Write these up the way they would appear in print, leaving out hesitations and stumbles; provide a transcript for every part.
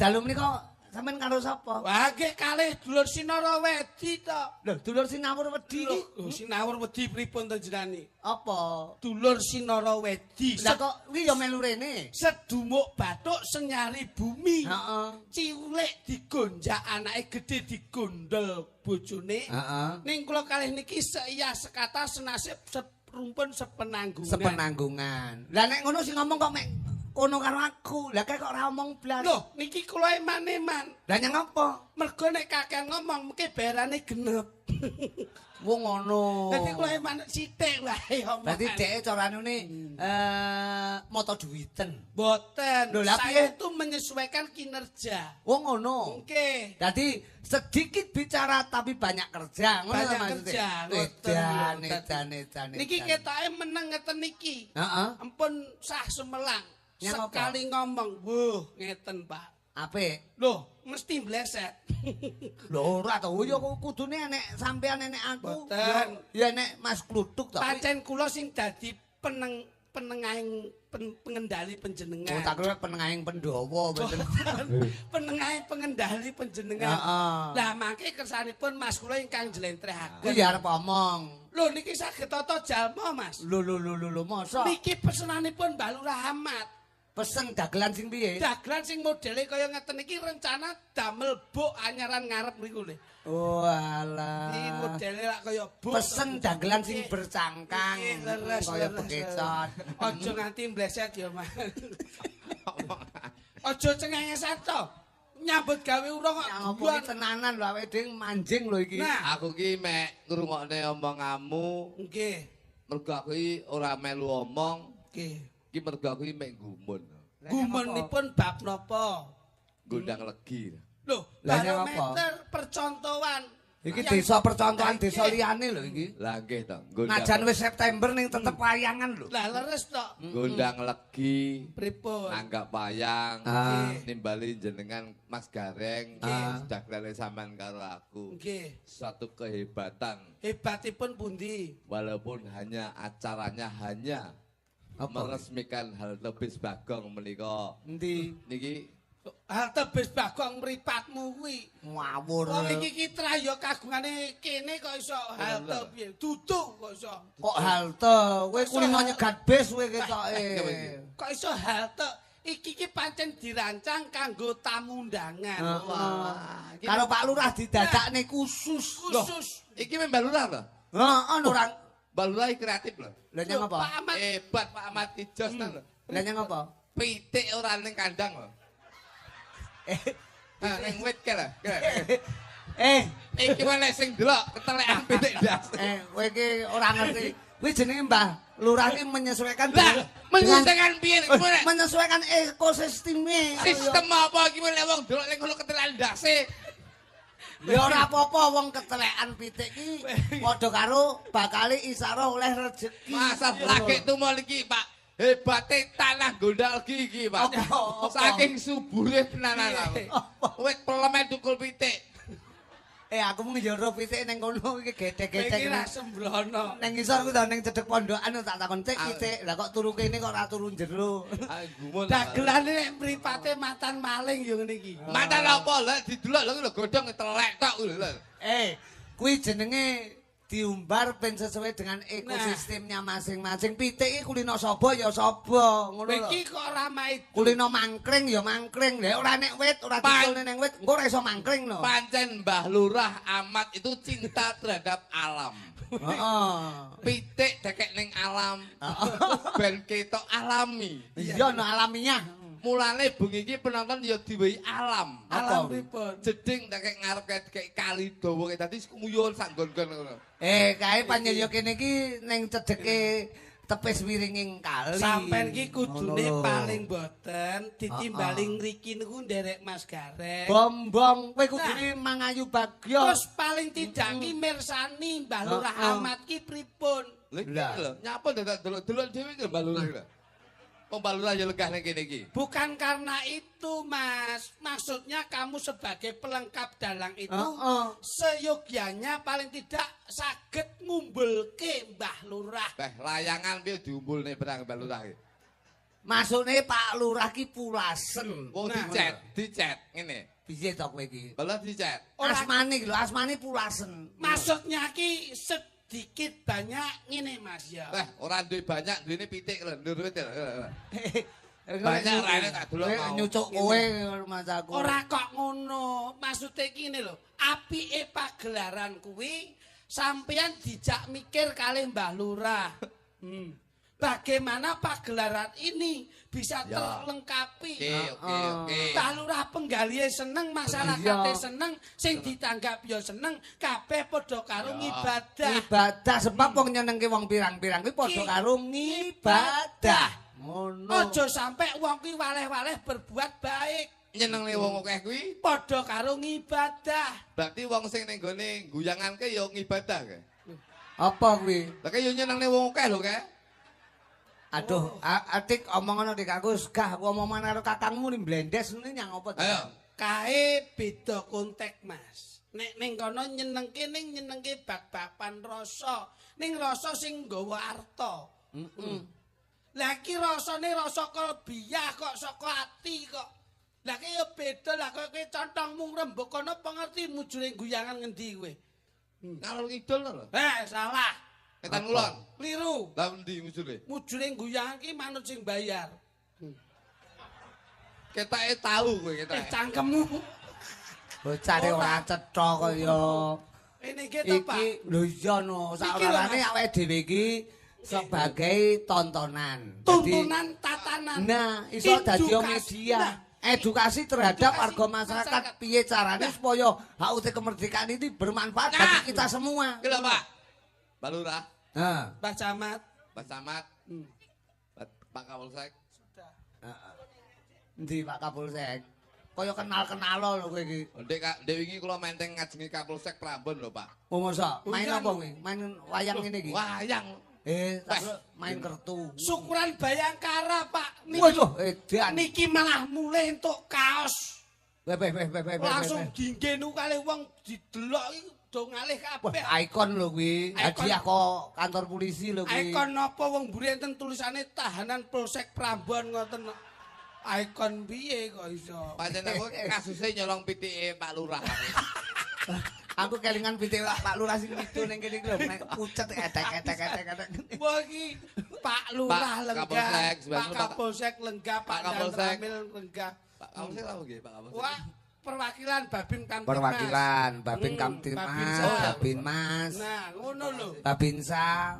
dalu menika sampean karo sapa? Wah, nggih kalih dulur Sinara Wedi to. Lho, dulur Sinawur Wedi iki Lho, Sinawur Wedi pripun to jenenge? Apa? Dulur Sinara Wedi. Lah kok kuwi ya melu rene? Sedumuk bathuk senyari bumi. Heeh. Cilik digonjak anake, gedhe digondol bojone. Heeh. Ning kula kalih niki seia sekata senasib serumpun sepenanggungan. Sepenanggungan. Lah nek ngono sing ngomong kok mek kono karo aku. Lah kok ora omong blas. Loh, niki kula eman-eman. Lah nyang apa? Mergo nek kakean ngomong mengke bayarane genep. Wong ngono. Dadi kula eman sithik wae omongane. Berarti dhek carane moto duwiten. Boten. Lho, lah Saya piye? itu menyesuaikan kinerja. Wong ngono. Oke. Dadi sedikit bicara tapi banyak kerja, ngono Banyak ta maksudnya? kerja, ngoten Edan, lho. edan, edan. Niki edan. ketoke meneng ngeten niki. Heeh. Ampun sah sumelang. Nyang apa? Sekali ngomong, wuh, ngeten, Pak. Apik. Loh, mesti bleset. Lho ora to, ya kudune nek sampean enek aku. Boten. Ya nek Mas Kluthuk to. Pancen kula sing dadi penengahing pengendali panjenengan. Oh, tak kira penengahing Pandhawa mboten. Penengahing pengendali panjenengan. Heeh. Lah mangke kersanipun Mas kula ingkang njlentrehaken. Kuwi ya arep omong. Lho niki saged tata jalma, Mas. Lho lho lho lho mosok Niki pesenanipun Mbah Lurah Ahmad. Pesen dagelan sing piye? Dagelan sing modele kaya ngeten iki rencana damel buk anyaran ngarep niku lho. Oh alah. Iki modele lak kaya buk. Pesen dagelan sing bercangkang Nggih, leres, kaya leres, bekecot. leres. Aja nganti mbleset ya, Mas. Aja cengengesan to. Nyambut gawe urung kok. Yang apa iki tenanan lho awake dhewe manjing lho iki. Nah, Aku ki mek ngrungokne omonganmu, nggih. mergo aku ki ora melu omong, Nggih. ki mergo aku ki mek gumun. Gumunipun bab napa? Gondang legi. Loh, Lah, nyang apa? barometer percontohan. Iki Yang- desa percontohan desa liyane lho iki. Lah nggih to, gondang. Najan wis September ning tetep wayangan lho. Lah leres to. Gondang legi, Pripun? nanggap wayang, Ah. nimbali jenengan Mas Gareng, Ah. dagelane sampean karo aku. Nggih. Suatu kehebatan Hebatipun pundi? walaupun hanya acaranya hanya Apa? meresmikan halte bis Bagong menika Endi? niki Halte bis Bagong mripatmu kuwi. Ngawur. Wong iki ki ya kagungane kene kok iso halte piye? Duduk kok iso. Kok halte? Kowe kulino nyegat bis kowe ketoke. Kok iso halte? Iki ki pancen dirancang kanggo tamu undangan. Heeh. Karo Pak Lurah didadakne khusus. Khusus. Iki Mbak Lurah lho. Heeh, ora. Mbak Lurah iki kreatif lho. Lah nyang apa? Pak Ahmad Hebat Pak Ahmad Ijos ta lho. Lah nyang apa? Pitik ora ning kandang lho. Nah, ning wit ke lho. Eh, Iki wae nek sing delok ketelekan pitik ndas. Kowe iki ora ngerti. Kuwi jenenge Mbah Lurah iki menyesuaikan Lah, menyesuaikan piye iki nek menyesuaikan ekosisteme. sistem apa iki nek wong delok ning ngono ketelekan ndase. Ya ora apa-apa wong ketelekan pitik iki padha karo bakale isarah oleh rejeki. Masa lagi tumol iki, Pak. Hebate tanah gondal iki, Pak. Apa? Apa? Saking subure tenanan aku. Wit peleme tukul pitik. Aku mung njero pitik ning kono iki gedhe-gedhe. Iki ra sembrono. Ning ngisor ku ta ning cedhek pondokan tak takon cek pitik. Lah kok turu kene kok ora turu jero. Ah, gumun. Dagelane nek mripate matan maling yo ngene iki. Matan apa lho didelok lho godhong telek tok lho. Kuwi jenenge diumbar ben sesuai dengan ekosistemnya masing-masing. Pitik iki kulino saba ya saba, ngono lho. Iki kok ora maido. Kulino mangkring ya mangkring. Lah ora nek wit, ora diculne ning wit, engko ora iso mangkring lho. Pancen Mbah Lurah Ahmad itu cinta terhadap alam. Heeh. Pitik dekek ning alam. Ben ketok alami. Iya no alamiah. Mulane bengi iki penonton ya diwehi alam. Alam pripun? Jeding dekek ngarep kayak kali dawa kayak tadi nguyul sak nggon-nggon ngono. Kae panjenengan kene iki ning cedheke tepis wiringing kali. Sampeyan iki kudune Ngono lho. paling boten ditimbali ngriki niku nderek Mas Gareng. Bombong kowe kudune mangayu bagya. Terus paling tidak ki mirsani Mbah Lurah Ahmad ki pripun? Lha iki lho, nyapa dadak delok-delok dhewe iki Mbah Lurah iki lho. Wong Mbah Lurah ya legah ning kene iki. Bukan karena itu, Mas. Maksudnya kamu sebagai pelengkap dalang itu seyogyanya paling tidak saged ngumbulke Mbah Lurah. Beh, layangan piye diumbulne perang Mbah Lurah iki. Maksudnya Pak Lurah ki pulasen. Wong dicet ngene. Piye to kowe iki? Lah dicet. Asmane iki lho, asmane pulasen. Maksudnya ki sedikit banyak ngene Mas ya. Wah, ora duwe banyak, duwene pitik lho, ndur wit lho. Banyak raine tak delok mau. Nyucuk kowe Mas aku. Ora kok ngono. Maksude iki ngene lho, apike pagelaran kuwi sampeyan dijak mikir kalih Mbah Lurah. Bagaimana pagelaran ini bisa terlengkapi. Oke. Mbah Lurah penggalihe seneng, masyarakate seneng, sing ditanggap ya seneng, kabeh padha karo ngibadah. Ibadah sebab wong nyenengke wong pirang-pirang kuwi padha karo ngibadah. Ngono. Aja sampe wong kuwi waleh-waleh berbuat baik. Nyenengne wong akeh kuwi padha karo ngibadah. Berarti wong sing ning gone guyanganke ya ngibadah kae. Apa kuwi? Lah kae ya nyenengne wong akeh lho kae. Aduh, atik omongan dik aku gah aku omongan karo kakangmu ning blendes ngene nyang apa to? Ayo. Kae beda konteks, Mas. Nek ning kono nyenengke ning nyenengke bab-baban rasa, ning rasa sing nggawa arta. Heeh. Lah iki rasane rasa kalbiah kok saka ati kok. Lah ki ya beda lah kowe contongmu ngrembug kono apa ngerti mujure guyangan ngendi kowe. Ngalor ngidul lho. Eh, salah. Ketan kulon. Kliru. Lah endi mujure? Mujure guyangan ki manut sing bayar. Ketake tau kowe ketake. Cangkemmu. Bocah ora cetha kaya ngene iki to, Pak. Iki lho iya no, saorane awake dhewe iki sebagai tontonan. Tontonan tatanan. Nah, iso dadi media. Edukasi terhadap warga masyarakat piye carane supaya HUT kemerdekaan ini bermanfaat bagi kita semua. Iki lho, Pak. Pak Lurah. Heeh. Pak Camat. Pak Camat. Pak Kapolsek. Sudah. Heeh. Endi Pak Kapolsek? Kaya kenal-kenal lho kowe iki. Ndek wingi kula menteng ngajengi Kapolsek Prambon lho, Pak. Oh, mosok? Main apa kowe? Main wayang ngene iki? Wayang. Main kertu. Syukuran Bayangkara, Pak. Niki, waduh, edan. Niki malah mulih entuk kaos. Langsung dingge niku kalih wong didelok iki do ngalih kabeh. Ikon lho kuwi. Hadiah kok kantor polisi lho kuwi. Ikon napa wong mburi enten tulisane tahanan Polsek Prambon ngoten. Ikon piye kok iso? Pancen aku kasuse nyolong pitike Pak Lurah. Aku kelingan pitik Pak Lurah sing mido ning kene iki lho, nek pucet etek-etek-etek. Wah iki Pak Lurah lenggah, Pak Kapolsek lenggah, Pak Danramil lenggah. Pak Kapolsek apa nggih, Pak Kapolsek? Wah, perwakilan Babin Kamtibmas. Perwakilan Babin Kamtibmas, Babin Mas. Nah, ngono lho. Babinsa,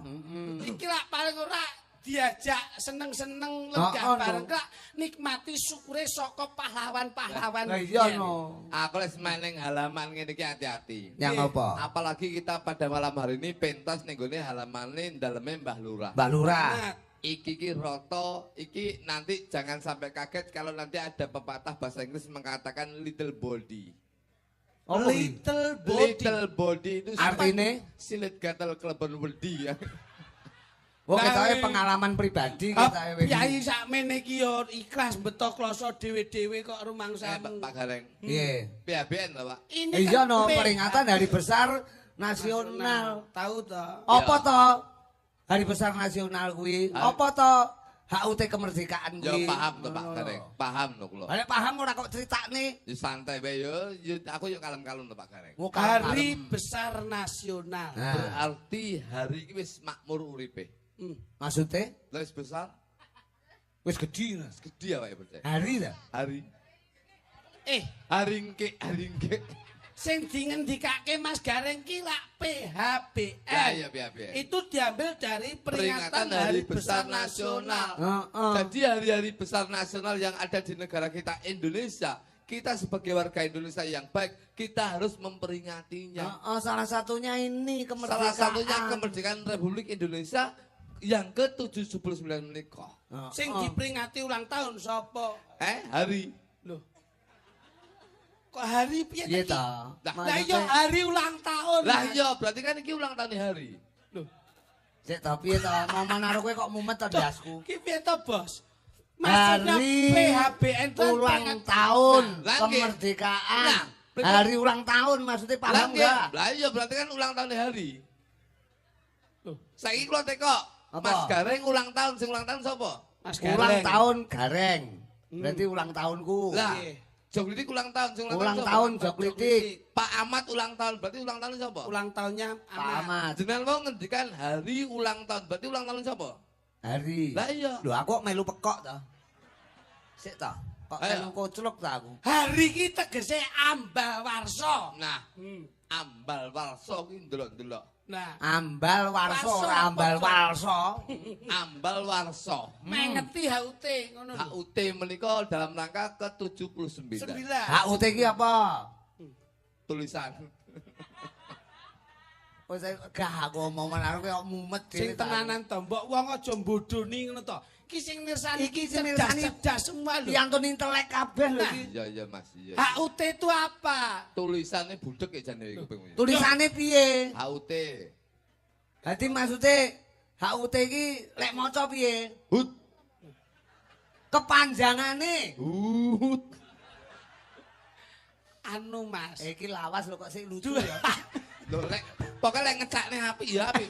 Iki lak paling ora diajak seneng-seneng lenggah bareng lak nikmati syukure saka pahlawan-pahlawan. Lah iya no. Aku lek main ning halaman ngene iki hati-hati. Yang apa? Apalagi kita pada malam hari ini pentas ning gone halamane daleme Mbah Lurah. Mbah Lurah. Iki ki roto, iki nanti jangan sampai kaget kalau nanti ada pepatah bahasa Inggris mengatakan little body. Oh, little body. Little body itu artinya silit gatel klebon wedi ya. Wong ketoke pengalaman pribadi ketoke. Kyai sakmene iki yo ikhlas beto kloso dhewe-dhewe kok rumangsamu. Pak Gareng. Nggih. PHBN to, Pak. Iya no, peringatan Hari Besar Nasional. Tahu to. Apa to? Hari Besar Nasional kuwi. Apa to? HUT kemerdekaan kuwi. Ya paham to, Pak Gareng. Paham to kula. Lah paham ora kok critakne. Ya santai wae yo, aku yo kalem-kalem to Pak Gareng. Hari Besar Nasional. Berarti hari iki wis makmur uripe. Maksudnya? Wis besar? Wis gedhi. Wis gedhi awake percaya. Hari ta? Hari. Hari engke, hari engke. Sing dingendikake Mas Gareng ki lak PHBN. Ya, iya, PHBN. Itu diambil dari peringatan Hari Besar Nasional. Jadi hari-hari besar nasional yang ada di negara kita Indonesia, kita sebagai warga Indonesia yang baik, kita harus memperingatinya. Salah satunya ini kemerdekaan. Salah satunya kemerdekaan Republik Indonesia yang ke-79 menika. Sing diperingati ulang tahun sapa? Hari. Loh. Kok hari piye ta? Lah iya hari ulang tahun. Lah iya berarti kan iki ulang tahun hari. Loh. Sik ta piye ta? Momen karo kowe kok mumet to ndasku. Ki piye to, Bos? Maksudnya PHBN ulang tahun kemerdekaan. Hari ulang tahun maksudnya paham enggak? Lah iya berarti kan ulang tahun hari. Loh, saiki kula tekok. Mas Gareng ulang tahun, sing ulang tahun sapa? Mas Ulang Gareng. tahun Gareng. Berarti ulang tahunku. Lah, Jok Klitik ulang tahun, sing Ulang siapa? tahun Jok Klitik. Pak Ahmad ulang tahun, berarti ulang tahun siapa? Ulang tahunnya Pak Ahmad. Ahmad. Jenengan mau ngendikan hari ulang tahun, berarti ulang tahun siapa? Hari. Lah iya. Lho aku kok melu pekok to. Sik to. Kok Ayo. melu koclok ta aku. Hari iki tegese ambal warsa. Nah, ambal warsa ki ndelok-ndelok. Nah, Ambal warsa Warsa, ora ambal pokok. walsa. Ambal warsa. mengeti HUT ngono lho. HUT menika dalam rangka ke-79. 9. HUT iki apa? Tulisan. Wis gah aku omongan aku kok mumet dhewe. Sing tenanan to, mbok wong aja mbodoni ngono to. Iki sing mirsani Iki sing mirsani cerdas semua lho. Piantun intelek kabeh lho Nah. iki. Iya iya Mas, iya. HUT itu apa? Tulisannya budek ya jane kupingmu. Tulisane piye? HUT. Dadi maksude HUT iki lek maca piye? Hut. Kepanjangane. Hut. Anu Mas. Iki lawas lho kok sik lucu ya. Lho lek pokoke lek ngecakne apik ya apik.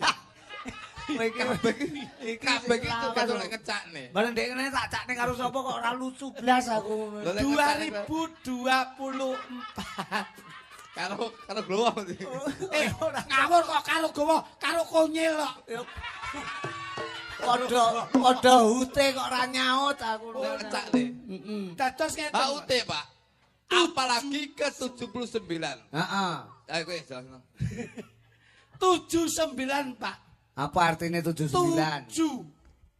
Kowe iki Kabeh iki lawas tergantung lho. lek ngecakne. Bareng ndek ngene tak cakne karo sapa kok ora lucu blas aku. Lho, lek ngecakne 2024. Karo karo glowo. Eh, ngawur kok karo gowo, karo konyil kok. Padha padha hute kok ora nyaut aku. Lek ngecakne. Heeh. Dados ngeten. HUT, Pak. Apalagi ke-79. Heeh. Ayo kowe jelasno. 79, Pak. Apa artinya 79? 7.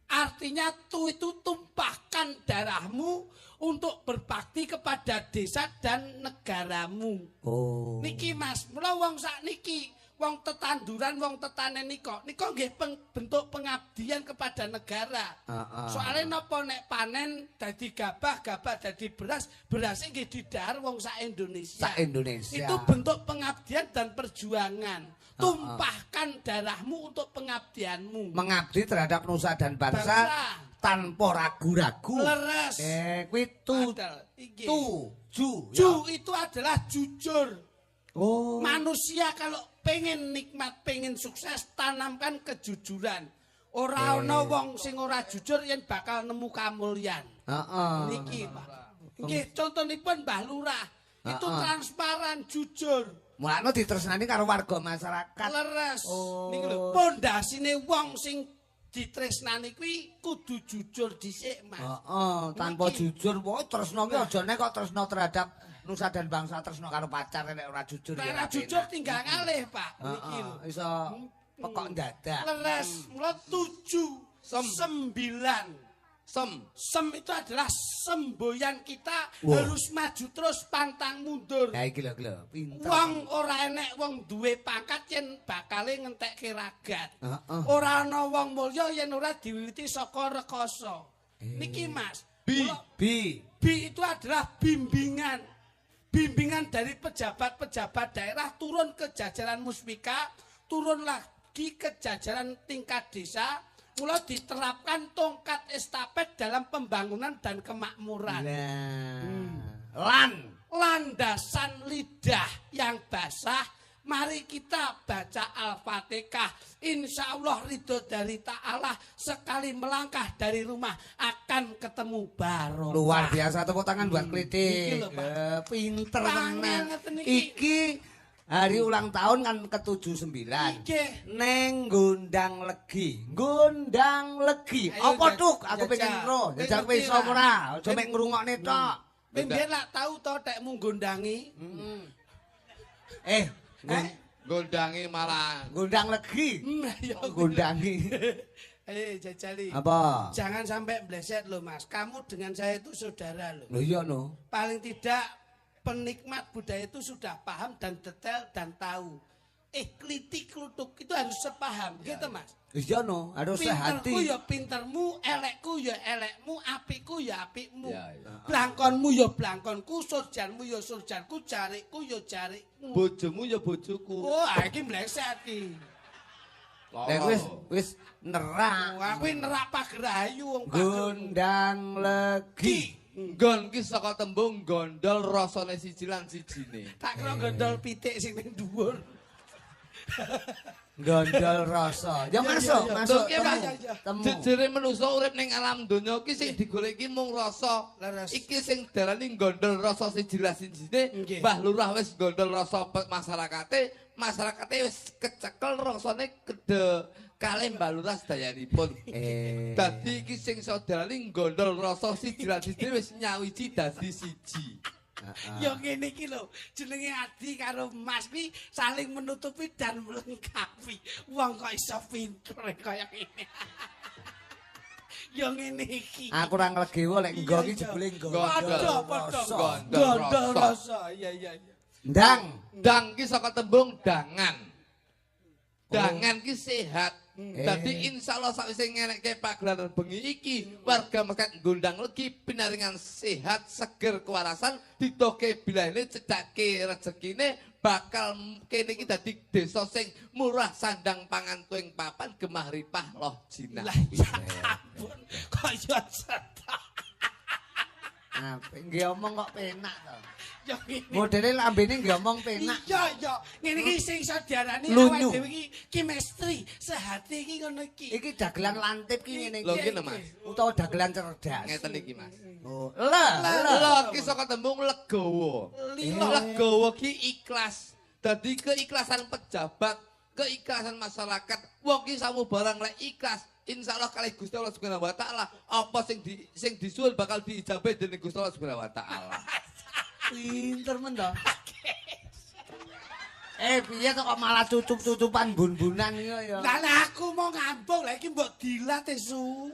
Artinya tu itu tumpahkan darahmu untuk berbakti kepada desa dan negaramu. Oh. Niki Mas, mula wong sakniki, wong tetanduran, wong tetanen nika, nika nggih bentuk pengabdian kepada negara. Heeh. Soalnya napa nek panen dadi gabah, gabah dadi beras, berasnya nggih didahar wong sak Indonesia. Sak Indonesia. Itu bentuk pengabdian dan perjuangan. Tumpahkan darahmu untuk pengabdianmu. Mengabdi terhadap nusa dan bangsa, Bangsa. tanpa ragu-ragu. Leres. Kuwi tu Padahal, iki. tuju. Ju itu adalah jujur. Oh. Manusia kalau pengen nikmat, pengen sukses, tanamkan kejujuran. Ora ana wong sing ora jujur yen bakal nemu kamulyan. Heeh. Niki, Pak. Nggih, contonipun Mbah Lurah. Itu Heeh. transparan, jujur, Mulane ditresnani karo warga masyarakat. leres. Oh. Niki lho, pondasine wong sing ditresnani kuwi kudu jujur dhisik, Mas. Heeh, tanpa Niki. jujur pokoke tresno ki aja nek kok tresno terhadap nusa dan bangsa, tresno karo pacar nek ora jujur Nek ya. ora ora jujur penak. tinggal ngalih, Pak. Niki Heeh, lho. iso pekok ndadak. Leres, mula 7 Sem. 9. Sem. Sem itu adalah semboyan kita Wah. harus maju terus pantang mundur. Lah iki lho, iki lho, pinter. Wong ora enek wong duwe pangkat yen bakale ngentekke ragat. Heeh. Ora ana wong mulya yen ora diwiwiti saka rekoso. Niki Mas. Bi. Mula B. B itu adalah bimbingan. Bimbingan dari pejabat-pejabat daerah turun ke jajaran muspika, turun lagi ke jajaran tingkat desa, mula diterapkan tongkat estafet dalam pembangunan dan kemakmuran. Lah. Lan. Landasan lidah yang basah, mari kita baca Al-Fatihah. Insya Allah ridho dari Ta'ala, sekali melangkah dari rumah akan ketemu barokah. Luar biasa tepuk tangan buat Iki Klitik. lho, Pak. Pinter Tangan tenan. ngeten iki. Iki hari ulang tahun kan ke-79. Nggih. Neng Gondang Legi. Gondang Legi. Ayo, Apa tuk? Aku jajal. pengen ro. Jajal kowe Ngerti iso lah. ora? Aja mek ngrungokne tok. Kowe mbiyen lak tau to tekmu gondangi. Eh, Eh? Gondangi malah. Gondang Legi. Ya. Gondangi. Eh, jajali. Apa? Jangan sampai bleset loh, Mas. Kamu dengan saya itu saudara loh. Lho iya no. Paling tidak penikmat budaya itu sudah paham dan detail dan tahu. Klitik klutuk itu harus sepaham, gitu Mas. Iya no, harus Pinterku sehati. ya pintermu, elekku ya elekmu, apikku ya apikmu. Ya, ya. Blangkonmu ya blangkonku, surjanmu ya surjanku, jarikku ya jarikmu. Bojomu ya bojoku. Oh, ah, iki mleset iki. Lah wis wis nerak. Wah, kuwi nerak pagerahayu wong pager. Gondang Legi. Nggon ki saka tembung gondol rasane siji lan sijine. Tak kira gondol pitik sing ning dhuwur. Gondol rasa. Ya masuk, masuk. Jejere manusa urip ning alam donya iki sing digoleki mung rasa. Iki sing diarani gondol rasa siji lah sijine. Mbah Lurah wis gondol rasa masyarakate, masyarakate wis kecekel rasane kedhe kalih Mbah Lurah sedayanipun. Dadi iki sing iso diarani gondol rasa siji lah sijine wis nyawiji dadi siji. Ya ngene iki lho, jenenge Adi karo Mas kuwi saling menutupi dan melengkapi. Wong kok iso pinter kaya ngene. Ya ngene iki. Aku ora nglegewo lek nggo iki jebule gondol rasa. Gondol rasa. Iya iya iya. Ndang, ndang ki saka tembung dangan. Dangan ki sehat. Dadi insyaallah sakwise ngenekke pagelaran bengi iki warga masyarakat Gondang Legi pinaringan sehat seger kewarasan didoke bilahne cedhake rezekine bakal kene iki dadi desa sing murah sandang pangan tuing papan gemah ripah loh jinah. Lah ya ampun kaya cetok. Apik nggih omong kok penak to. Ya ngene. Modele lambene nggih omong penak. Iya iya, ngene iki sing iso diarani awake dhewe iki chemistry, sehati iki ngono iki. Iki dagelan lantip ki ngene iki. Lho ngene Mas. Utawa dagelan cerdas. Ngeten iki Mas. Oh, le le iki saka tembung legowo. Legowo ki ikhlas. Dadi keikhlasan pejabat, keikhlasan masyarakat, wong ki samu barang lek ikhlas. Insyaallah kalih Gusti Allah Subhanahu wa taala apa sing di sing disuwun bakal diijabah dening Gusti Allah Subhanahu wa taala. Pinter men to. Piye to kok malah cucup-cucupan bun-bunan iki ya. Lah aku mau ngambung lah iki mbok dilat e su.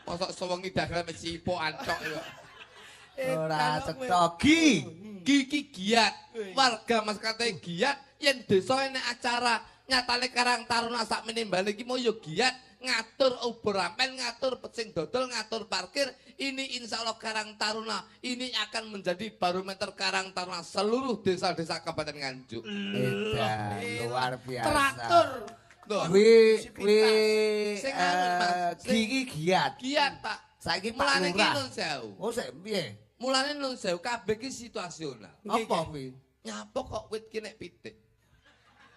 Mosok sewengi dagelan cipokan tok ya. Ora cetha gi. Gi ki giat. Warga masyarakate giat yen desa enek acara nyatane Karang Taruna sak menimbale iki mau ya giat ngatur obor ramen, ngatur pecing dodol, ngatur parkir. Ini insya Allah Karang Taruna ini akan menjadi barometer Karang Taruna seluruh desa-desa Kabupaten Nganjuk. Edan, luar biasa. Teratur. Wi gigi giat. Giat, Pak. Saiki Pak Lurah. Mulane nun sewu. Oh, sik piye? Mulane nun sewu kabeh iki situasional. Apa kuwi? Nyapa kok wit ki nek pitik?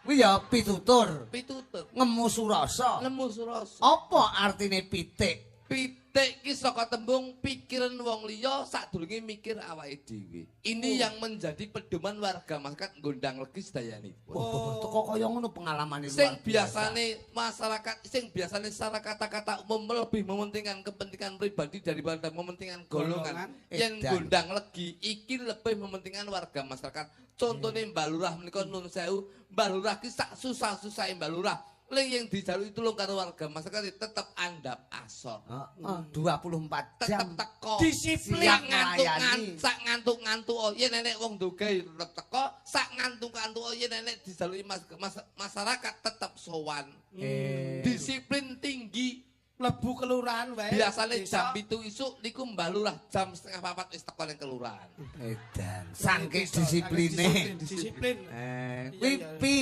Kuwi ya pitutur. Pitutur. Ngemu surasa. Nemu surasa. Apa artine pitik? Pitik ki saka tembung pikiran wong liya sadurunge mikir awake dhewe. Ini yang menjadi pedoman warga masyarakat Gondang Legi sedayanipun. Oh, teko kaya ngono pengalamane luar biasa. Sing biasane masyarakat sing biasane secara kata-kata umum lebih mementingkan kepentingan pribadi daripada mementingkan golongan. Yen Gondang Legi iki lebih mementingkan warga masyarakat. Contone Mbah Lurah menika nun sewu, Mbah Lurah ki sak susah-susahe Mbah Lurah. Ling yang dijaluki tulung karo warga masyarakat tetep andhap asor. 24 jam tetep teko. Disiplin ngantuk sak ngantuk-ngantuk yen enek wong ndogae tetep teko, sak ngantuk-ngantuk yen enek dijaluki masyarakat tetep sowan. Disiplin tinggi. Mlebu kelurahan wae. Biasane jam 7 isuk niku Mbah Lurah jam 3:30 wis teko ning kelurahan. Edan, saking disipline. Disiplin. Kuwi pi.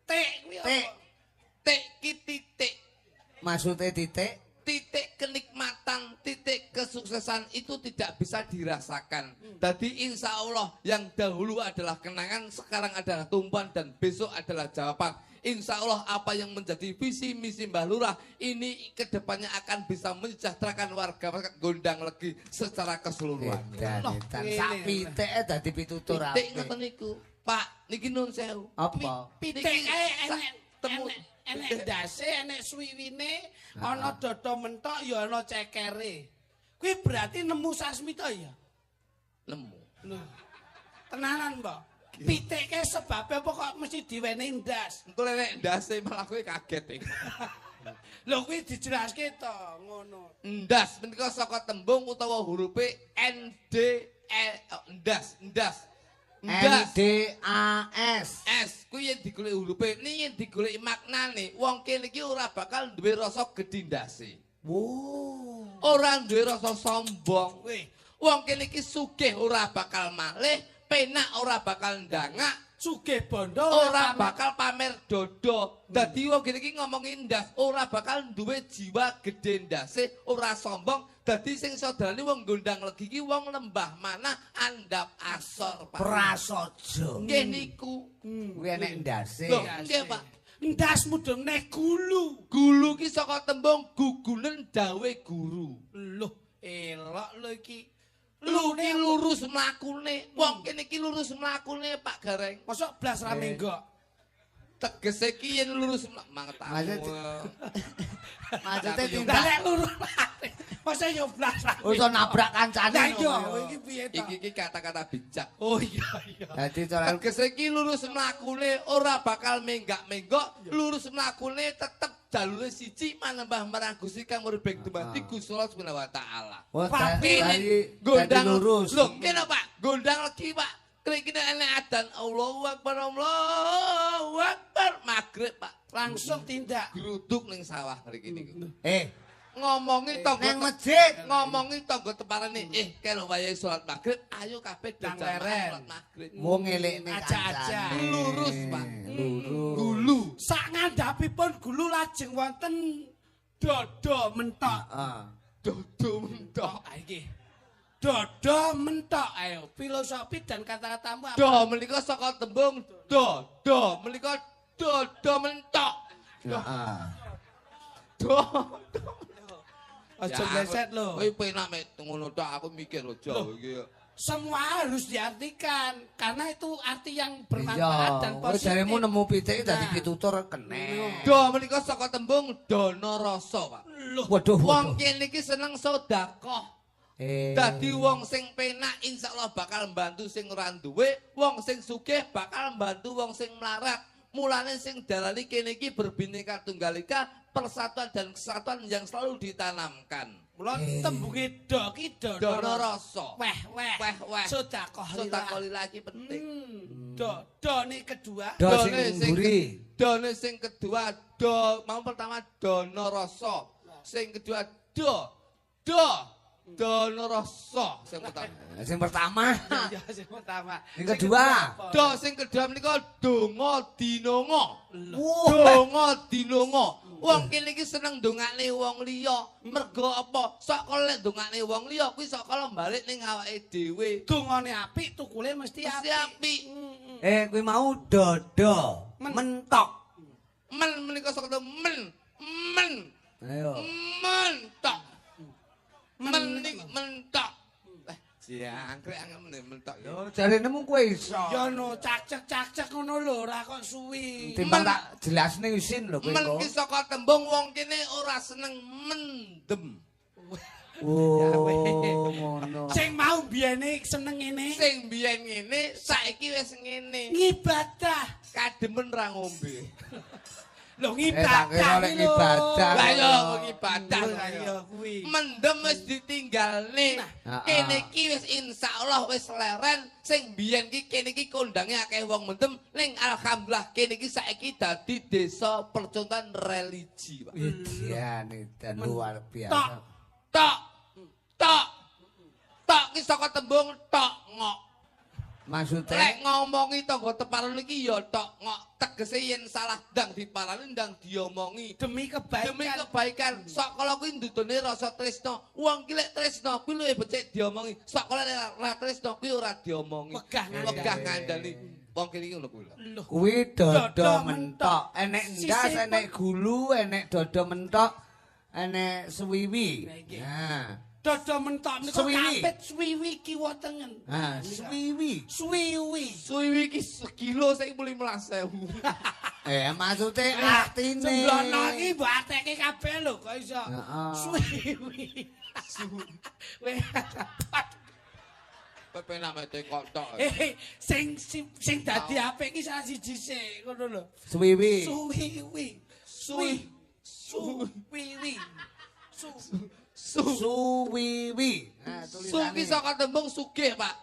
Tik kuwi apa? Tik ki titik. Maksude titik? Titik kenikmatan, titik kesuksesan itu tidak bisa dirasakan. Jadi insya Allah yang dahulu adalah kenangan, sekarang adalah tumpuan, dan besok adalah jawaban. Insya Allah apa yang menjadi visi misi Mbah Lurah ini kedepannya akan bisa menyejahterakan warga masyarakat Gondang Legi secara keseluruhan. Edan, sak pitike dadi pitutur apik. Pitik ngoten niku. Pak, niki nun sewu. Apa? Pitike enek ndase, enek suwiwine, ana dada mentok ya ana cekere. Kuwi berarti nemu sasmita ya? Nemu. Tenanan, Mbak. Pitike sebabe apa kok mesti diwenehi ndas? Engko nek ndase malah kowe kaget iki. Lho kuwi dijelaske to, ngono. Ndas menika saka tembung utawa hurufe N D E ndas, ndas. N D A S. S kuwi yen digoleki hurufe, ning yen digoleki maknane, wong kene iki ora bakal duwe rasa gedhi ndase. Wo. Ora duwe rasa sombong. Wong kene iki sugih ora bakal malih, penak ora bakal ndangak, sugih bondo ora bakal pamer. pamer dodo. Dadi wong kene iki ngomongi ndas ora bakal duwe jiwa gedhe ndase, ora sombong. Dadi sing saudarane wong Gondang Legi iki wong lembah manah andhap asor, Pak. Prasaja. Nggih niku. Kuwi enek ndase. Lho, nggih, Pak. Ndas mudhun neh gulu. Gulu ki saka tembung gugunen dawe guru. Loh, elok lho iki. Lune lurus mlakune. Wong kene iki lurus mlakune, Pak Gareng. Mosok blas ra menggok. Tegese iki yen lurus mangetamu. Maksudnya tindak lek lurus. Mosok yo blas ra. Iso nabrak kancane. Lah iya, iki piye to? Iki iki kata-kata bijak. Oh iya iya. Dadi cara tegese iki lurus mlakune ora bakal menggak-menggok, lurus mlakune tetep jalure siji manembah marang Gusti kang urip ing dumadi Gusti Allah Subhanahu wa taala. Papi gondang lurus. Lho, kene Pak, gondang legi Pak. Kene enek adzan Allahu Akbar Allahu Akbar magrib Pak. Langsung tindak gruduk ning sawah mriki niku. Ngomongi tangga ning masjid, ngomongi tangga teparane, kelo wayahe salat magrib, ayo kabeh do jamaah salat magrib. Wong ngelekne aja-aja. Lurus, Pak. Lurus. Gulu. Sak ngandhapipun gulu lajeng wonten dodo mentok. Heeh. Dodo mentok. Iki. Dodo mentok, ayo filosofi dan kata-katamu apa? Do menika saka tembung do, do menika dodo mentok. Heeh. Do. Aja bleset lho. Kowe penak mek ngono tok aku mikir aja iki. Semua harus diartikan karena itu arti yang bermanfaat dan positif. Kowe jaremu nemu pitik dadi pitutur kene. Do menika saka tembung dana rasa, Pak. Waduh. Wong kene iki seneng sedekah. Dadi wong sing penak insyaallah bakal mbantu sing ora duwe, wong sing sugih bakal mbantu wong sing melarat. Mulane sing diarani kene iki berbineka tunggal ika, persatuan dan kesatuan yang selalu ditanamkan. Mula tembunge do ki dana rasa. Weh weh. Weh weh. Sedekah sedekah lillah iki penting. Do done kedua. Do sing mburi. Done sing kedua do mau pertama dana rasa. Sing kedua do do dana rasa sing pertama. Sing pertama. Ya sing pertama. Sing kedua. Do sing kedua menika donga dinonga. Donga dinonga. Wong kene iki seneng ndongakne wong liya. Mergo apa? Sok kala lek ndongakne wong liya kuwi sok kala balik ning awake dhewe. Dongane apik, tukule mesti apik. Kuwi mau dodo mentok. Men menika sok men men. Ayo. Mentok. Men mentok. Jangkrik angel mentok. Lho jare nemu kowe iso. Ya no cak-cak ngono lho ora kok suwi. Timbang tak jelasne isin lho kowe kok. Men ki saka tembung wong kene ora seneng mendem. Oh ngono. Sing mau biyene seneng ngene. Sing biyen ngene saiki wis ngene. Ngibadah. Kademen ra ngombe. Lho ngibadah lho. Lah yo ngibadah ya kuwi. Mendem wis ditinggalne. Kene iki wis insyaallah wis leren. Sing biyen ki kene iki kondange akeh wong mendem ning alhamdulillah kene iki saiki dadi desa percontohan religi, Pak. Iya, dan luar biasa. Tok tok tok ki saka tembung tok ngok. Maksudnya lek ngomongi tangga teparan iki ya tok ngok, tegese yen salah ndang diparani ndang diomongi demi kebaikan. Demi kebaikan. Sok kala kuwi ndudune rasa tresna. Wong ki lek tresna kuwi luwih becik diomongi. Sok kala lek ora tresna kuwi ora diomongi. Wegah ngandani. Wong kene iki ngono kuwi lho. Kuwi dodo mentok. Enek ndas, enek gulu, enek dodo mentok, enek suwiwi. Nah. Dodo mentok niku kapit suwiwi kiwa tengen. Ha, suwiwi. Suwiwi. Suwiwi ki sekilo saiki 15.000. Maksude artine. Sembrono iki mbok arteke kabeh lho kok iso. Suwiwi. Weh. Pepenak mek tekok tok. Sing sing dadi apik iki salah siji sik ngono lho. Suwiwi. Suwiwi. Suwi. Suwiwi. Su Suwiwi. Su ki saka tembung sugih, Pak.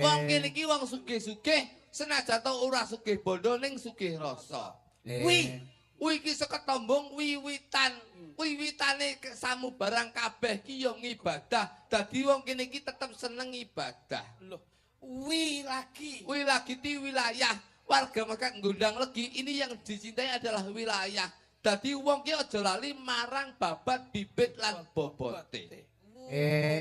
Wong kene iki wong sugih-sugih, senajan to ora sugih bondo ning sugih rasa. Wi, wi ki saka tembung wiwitan. Wiwitane samubarang kabeh ki ya ngibadah. Dadi wong kene iki tetep seneng ibadah. Lho, wi lagi. Wi lagi ti wilayah. Warga masyarakat Gondang Legi ini yang dicintai adalah wilayah. Dadi wong ki aja lali marang babat bibit lan bobote.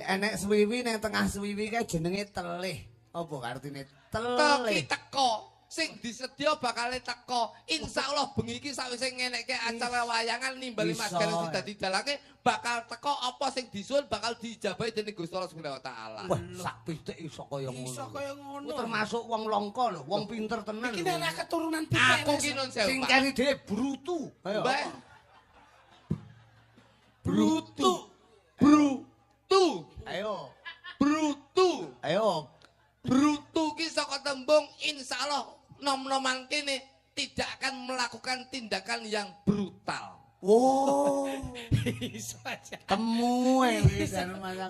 Enek suwiwi nang tengah suwiwi kae jenenge telih. Apa artine telih? Teki teko. Sing disedya bakale teko. Insyaallah bengi iki sawise ngenekke acara wayangan nimbali Mas Gareng sing dadi dalange bakal teko apa sing disuwun bakal diijabahi dening Gusti Allah Subhanahu wa taala. Wah, sak pitik iso kaya ngono. Iso kaya ngono. Termasuk wong longko lho, wong pinter tenan. Iki nek keturunan pitik. Aku ki nun sewu. Sing keri dhewe brutu. Ayo. Brutu. Brutu. Ayo. Brutu. Ayo. Brutu ki saka tembung insyaallah nom-noman kene tidak akan melakukan tindakan yang brutal. Wow. Iso aja. Temu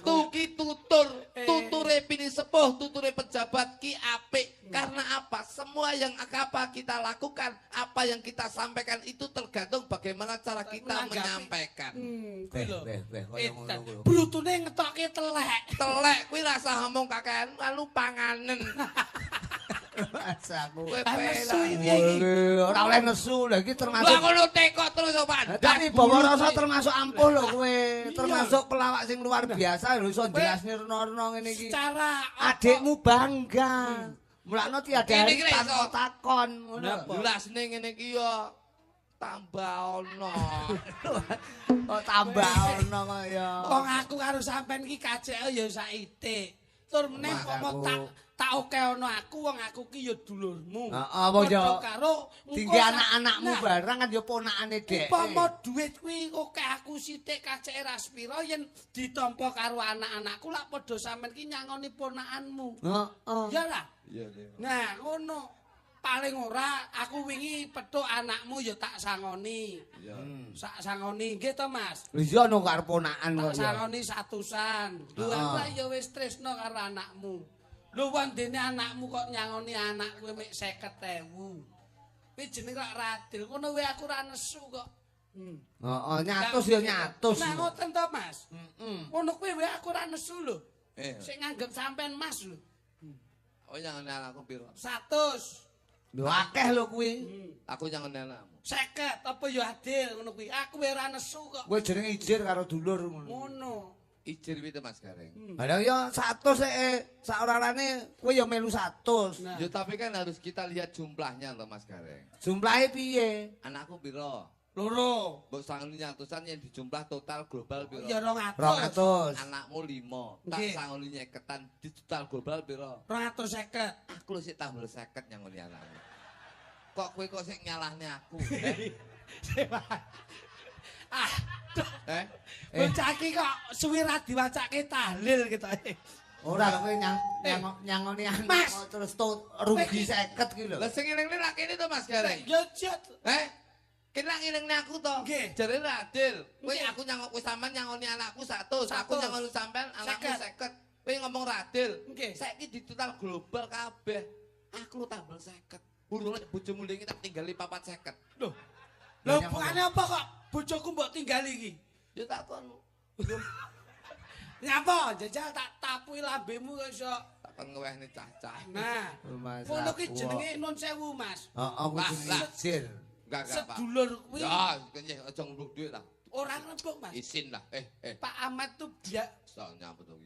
tuki tutur, tuture pini sepuh, tuture pejabat ki apik. Karena apa? Semua yang apa kita lakukan, apa yang kita sampaikan itu tergantung bagaimana cara kita menyampaikan. Brutune ngetokke telek. Telek kuwi rasa ngomong kakean lalu panganen. Aku nesu iki. Ora oleh nesu lha iki termasuk. Lah ngono tekok terus Pak. Tapi bawa rasa termasuk ampuh lho kowe. Termasuk pelawak sing luar biasa lho iso jelasne rena-rena ngene iki. Secara adikmu bangga. Mulakno tiada hari tanpa takon ngono. Jelasne ngene iki ya tambah ono. Kok tambah ono kok ya. Wong aku karo sampean iki kaceke ya saithik. Tur meneh pomo tak oke ono aku wong aku ki ya dulurmu. Heeh, wong ya karo tinggi anak-anakmu barang kan ya ponakane dhek. Upama dhuwit kuwi oke aku sithik kaceke ra sepira yen ditampa karo anak-anakku lak padha sampean ki nyangoni ponakanmu. Heeh. Ya lah. Iya. Nah, ngono. Paling ora aku wingi petuk anakmu ya tak sangoni. Iya. Sak sangoni nggih to, Mas? Iya no karo ponakan kok ya. Tak sangoni satusan. Lho aku ya wis tresno karo anakmu. Lho wondene anakmu kok nyangoni anak kowe mek 50.000. Kuwi jenenge kok radil. Ngono wae aku ora nesu kok. Heeh, nyatus ya nyatus. Nah ngoten to, Mas? Heeh. Ngono kuwi wae aku ora nesu lho. Sing nganggep sampean Mas lho. Oh nyangoni anakku piro? 100. Lho akeh lho kuwi. Aku nyangoni anakmu. 50 apa ya adil ngono kuwi. Aku ora nesu kok. Kowe jenenge ijir karo dulur ngono. Ngono. Ijir piye to Mas Gareng? Lah ya 100 sak ora-orane kowe ya melu 100. Nah. Ya tapi kan harus kita lihat jumlahnya to Mas Gareng. Jumlahe piye? Anakku piro? Loro. Mbok sangoni nyatusan yang dijumlah total global piro? Ya 200. 200. Anakmu 5. Tak sangoni nyeketan di total global piro? 250. Aku lho sik tambah 50 nyangoni anakmu. Kok kowe kok sik nyalahne aku? Ah. Bocah iki kok suwi ra diwacake tahlil ketoke. Ora kowe nyangoni anak terus rugi 50 ki lho. Lah sing eling-eling lak kene to Mas Gareng. Ya jet. Kene ngilingne aku to. Jare ra adil. Kowe aku nyangok kowe sampean nyangoni anakku 100, aku nyangoni sampean anakku 50. Kowe ngomong ra adil. Saiki di total global kabeh. Aku tambah 50. Urung bojomu lingi tak tinggali 450. Lho. Lho bukane apa kok bojoku mbok tinggali iki? Ya tak kon. Nyapa jajal tak tapuki lambemu kok iso. Tak kon ngewehne cah-cah. Nah, ngono ki jenenge nun sewu, Mas. Heeh, kuwi jenenge ijir. Enggak, Pak. Sedulur kuwi. Ya, aja ngrembug dhuwit lah. Ora ngrembug, Mas. Isin lah. Pak Ahmad tuh dia nyapa to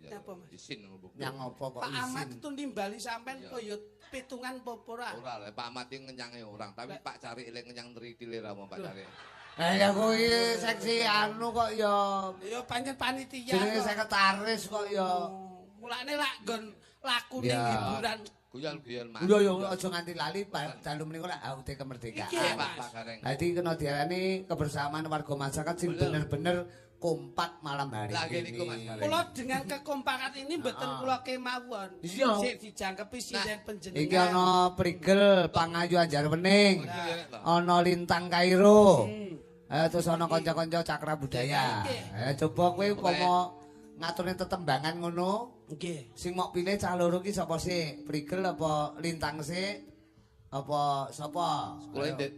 iki. Isin ngrembug. Nyang apa kok isin? Pak Ahmad tuh nimbali sampean kaya pitungan apa ora? Ora lah, Pak Ahmad iki ngenyange orang, tapi Pak Cari elek ngenyang tritile ra mau Pak Cari. Ya kuwi seksi anu kok ya. Ya pancen panitia. Jenenge sekretaris kok ya. Mulane lak nggon lakune hiburan guyon-guyon Mas. Lho ya aja nganti lali dalu menika lak HUT kemerdekaan. Pak Gareng. Dadi kena diarani kebersamaan warga masyarakat sing bener-bener kompak malam hari ini. Kula dengan kekompakan ini mboten kula kemawon. Sik dijangkepi sinden panjenengan. Iki ana Prigel Pangayu Anjar Wening. Ana Lintang Kairo. Terus ana kanca-kanca Cakra Budaya. Coba kowe upama ngaturne tetembangan ngono. Nggih. Sing mok pilih cah loro ki sapa sik? Prigel apa Lintang sik? Apa sapa?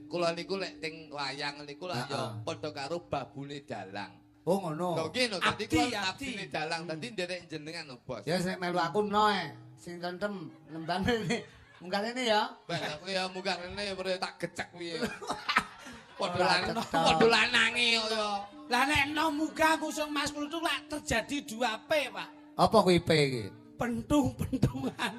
Kula niku lek teng wayang niku lak ya padha karo babune dalang. Oh ngono. Lho nggih no, dadi kula abdine dalang, dadi nderek jenengan no, Bos. Ya sing melu aku no e. Sing tentem nembang ngene. Munggah rene ya. Bah, aku ya munggah rene ya tak gecek piye. Padha lanange kok ya. Lah nek no munggah ngusung Mas Kluthuk lak terjadi 2P, Pak. Apa kuwi P iki? Pentung-pentungan.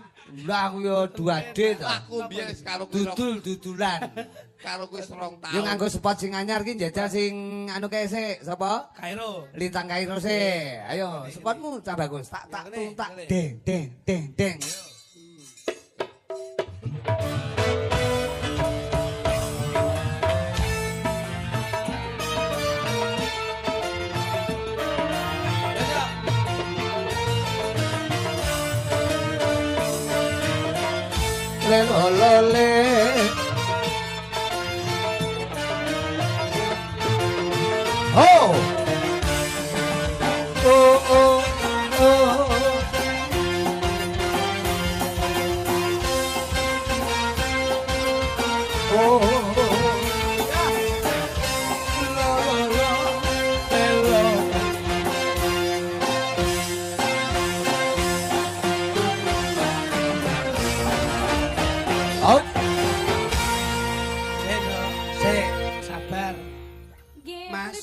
Lah aku ya 2D to. Aku biyen wis karo kuwi dudul-dudulan. Karo kuwi 2 taun. Yo nganggo spot sing anyar ki njajal sing anu kae sik, sapa? Kairo. Lintang Kairo sik. Ayo, spotmu cah bagus. Tak tak tung tak deng deng deng deng. Le lo le. Oh. Oh oh oh. Oh. Lo lo lo lo. Oh. Sik, sabar. Mas.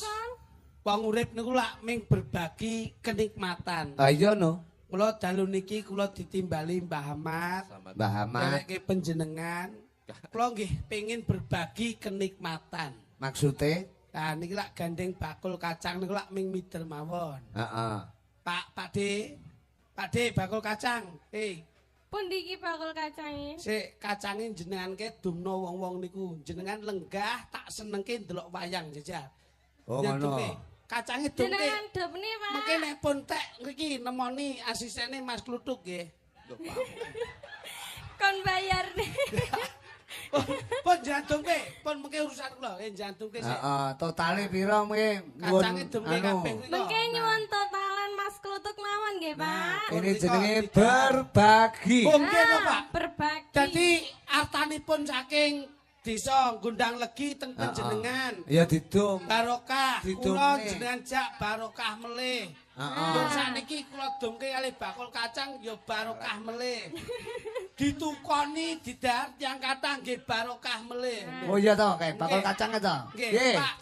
Wong urip niku lak ming berbagi kenikmatan. Ah iya no. Kula dalu niki kula ditimbali Mbah Ahmad. Mbah Ahmad. Dheweke panjenengan. Kula nggih pengin berbagi kenikmatan. Maksude? Lah niki lak gandeng bakul kacang niku lak ming mider mawon. Heeh. Pak, Pak De. Pak De bakul kacang. Pundi iki bakul kacange? Sik kacange jenengan ke dumno wong-wong niku. Jenengan lenggah tak senengke ndelok wayang jajal. Oh ngono. Kacange dumke. Jenengan dumne, Pak. Mengke nek pun tek ngriki nemoni asistene Mas Kluthuk nggih. Kon bayar nih. Pun jenengan dumke, pun mengke urusan kula. Jenengan dumke sik. Heeh, totale pira mengke? Kacange dumke kabeh mriko. Mengke nyuwun totalan Mas Kluthuk mawon nggih, Pak. Ini jenenge berbagi. Oh nggih to, Pak. Berbagi. Dadi artanipun saking desa Gondang Legi teng panjenengan. Ya didum. Barokah. Kula jenengan jak barokah melih. Heeh. Sakniki kula dumke kalih bakul kacang ya barokah melih. Ditukoni didahar tiyang kathah nggih barokah melih. Oh iya to, kae bakul kacang to. Nggih, Pak.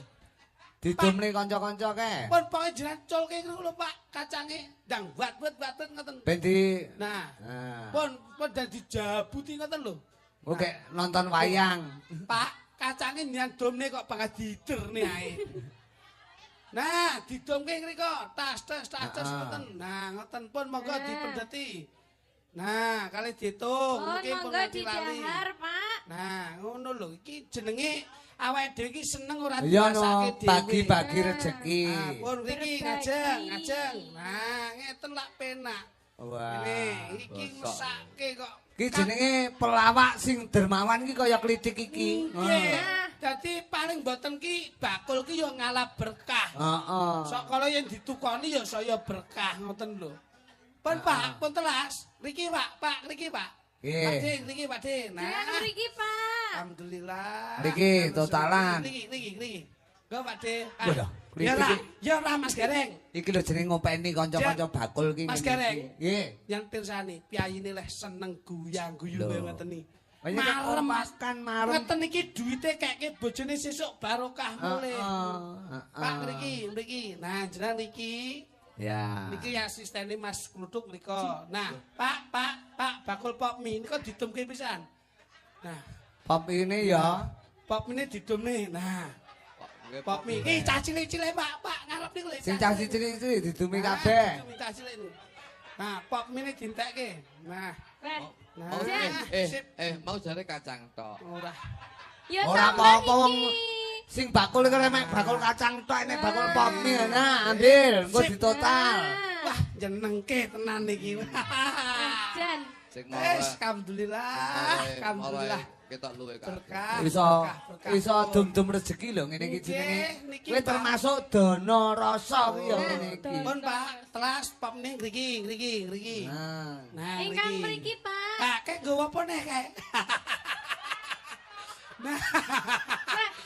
Didumne kanca-kanca kae. Pun pokoke jenengan culke niku lho, Pak, kacange ndang wat-wat ngoten. Ben di Nah. Pun pun dadi jabuti ngoten lho. Oke, nonton wayang. Pak, kacange nyan domne kok bakal diderne ae. Nah, didomke ngriko, tas tas tas tas ngoten. Nah, ngoten pun monggo dipendheti. Nah, kali diitung, niki pun lali. Pak. Nah, ngono lho, iki jenenge awake dhewe iki seneng ora dirasake dhewe. Bagi-bagi rejeki. Nah, pun ngriki ngajeng, ngajeng. Nah, ngeten lak penak. Wah. Iki mesake kok. Iki jenenge pelawak sing dermawan iki kaya klitik iki. Nggih. Dadi paling mboten ki bakul ki ya ngalap berkah. Heeh. Sok kala yen ditukoni ya saya berkah ngoten lho. Pun Pak, pun telas. Niki Pak, Pak niki Pak. Nggih. Pak De, niki Pak De. Nah, niki Pak. Alhamdulillah. Niki totalan. Niki niki niki. Nggo Pak De. Ya ora, ya ora Mas Gareng. Iki lho jenenge ngopeni kanca-kanca bakul ki. Mas Gareng. Nggih. Yang pirsani, piyayine leh seneng guyang-guyu ngoten iki. Marem makan marem. Ngeten iki duwite keke bojone sesuk barokah mulih. Pak ngriki, ngriki. Nah, jenengan niki. Ya. Niki asistene Mas Kluthuk mriko. Nah, Pak, Pak, Pak bakul pop mie niku didumke pisan. Nah, pop ini ya. Pop mie didumne. Nah. Pop mie. Iki cah cilik-cilik Pak, Pak ngarep niku lho. Sing cah cilik-cilik didumi kabeh. Didumi cah cilik niku. Nah, pop mie dientekke. Nah. Nah, mau jare kacang tok. Ora. Ya ora apa-apa wong sing bakul iku nek bakul kacang tok nek bakul pop mie. Nah, ambil engko ditotal. Wah, jenengke tenan iki. Jan. Wis, alhamdulillah. Alhamdulillah. Ketok luwe kabeh. Iso iso dum-dum rezeki lho ngene iki jenenge. Kuwi termasuk dana rasa kuwi ya ngene iki. Pun Pak, telas pop ning ngriki, ngriki, ngriki. Nah, ingkang mriki Pak. Pak, kek nggawa apa neh kae? Nah,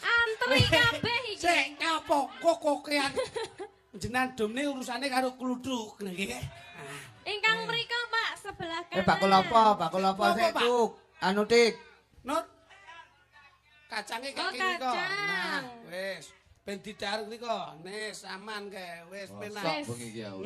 antri kabeh iki. Sik apa kok kokean. Jenengan domne urusane karo kluthuk nggih. Ingkang mriko Pak sebelah kanan. Bakul apa? Bakul apa sik, Cuk? Anu Tik. Nut. Kacange Oh, kaki niko. kacang. Nah, wis. Ben didhahar niko. Nis aman kae. Wis penak. Sok bengi iki aku.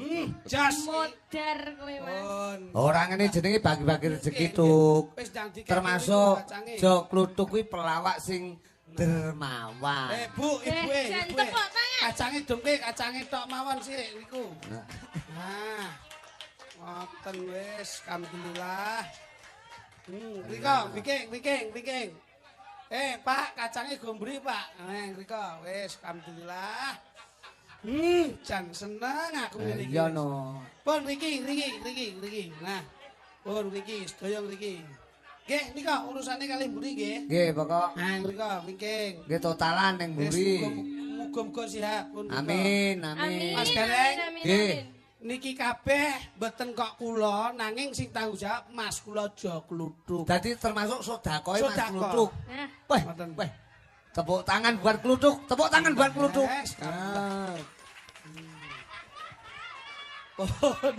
Jos. Modar kowe, Mas. Pun. Ora ngene jenenge bagi-bagi rezeki Tuk. Wis ndang dikeki Termasuk niku kacange. Jo Kluthuk kuwi pelawak sing dermawan. Eh, Bu, ibu Eh, jan ibu. tepuk tangan. Kacange dongke, kacange tok mawon sik niku. Nah. Ngoten wis, alhamdulillah. Riko, biking. Eh, Pak, kacange gombri, Pak. Riko, wis, alhamdulillah. Jan seneng aku ngene iki. Iya no. Pun riki. Nah. Pun riki, sedaya ngriki. Nggih, nika urusane kalih mburi nggih. Nggih, pokok Nah, ngriko wingking. nggih totalan ning Wis mburi. muga-muga sehat pun. Amin, amin. Mas Gareng. Amin, Nggih. amin. Niki kabeh mboten kok kula nanging sing tanggung jawab Mas kula Jo Kluthuk. Dadi termasuk sedekahe Mas Sedekah. Kluthuk. Nah, Weh, Ngoten. weh. Tepuk tangan buat Kluthuk, tepuk tangan buat Kluthuk. Yes, Ah. Pun.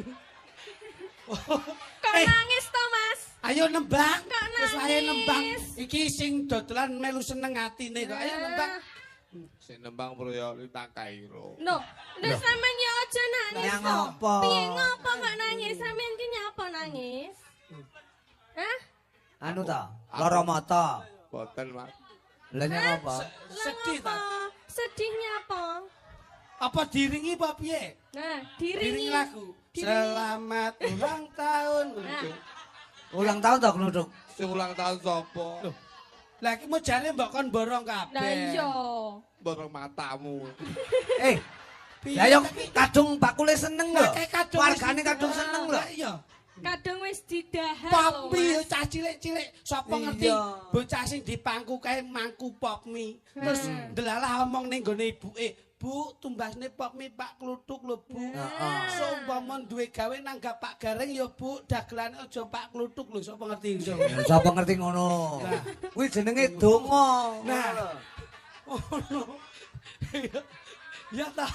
kok Eh. nangis to, Mas? Ayo nembang. Kok Wis wae nangis? nembang. Iki sing dodolan melu seneng atine kok. Ayo nembang. Sing nembang Proyo Lintang Kairo. No, lho sampean ya aja nangis Lah to. ngopo? Piye ngopo kok nangis? Sampean ki nyapa nangis? Hah? Anu ta, lara mata. Boten, Mas. Lah nyapa? Lah Sedih ta? ngopo? Sedih nyapa? Apa diringi apa piye? Nah, Diringi diringi. lagu. Diringi. Selamat ulang tahun. Nah. Ulang tahun ta Kluthuk? Sing ulang tahun sapa? Loh. Lah iki mau jare mbok kon borong kabeh. Lah iya. Borong matamu. Eh, Piye lah yo tapi- kadung bakule seneng lho. Lah, kayak kadung wis Wargane kadung seneng lho. Lah iya. Kadung wis didahar lho. Pop mie Mas. cah cilik-cilik sapa ngerti Iya. bocah sing dipangku kae mangku pop mie. Terus delalah omong ning gone ibuke, "Bu, tumbasne pop mie Pak Kluthuk lho, Bu." Heeh. Seumpama duwe gawe nanggap Pak Gareng ya, Bu, dagelane aja Pak Kluthuk lho, sapa ngerti iso. Ya, sapa ngerti ngono. Kuwi jenenge donga. Nah. Ngono. Ya ta.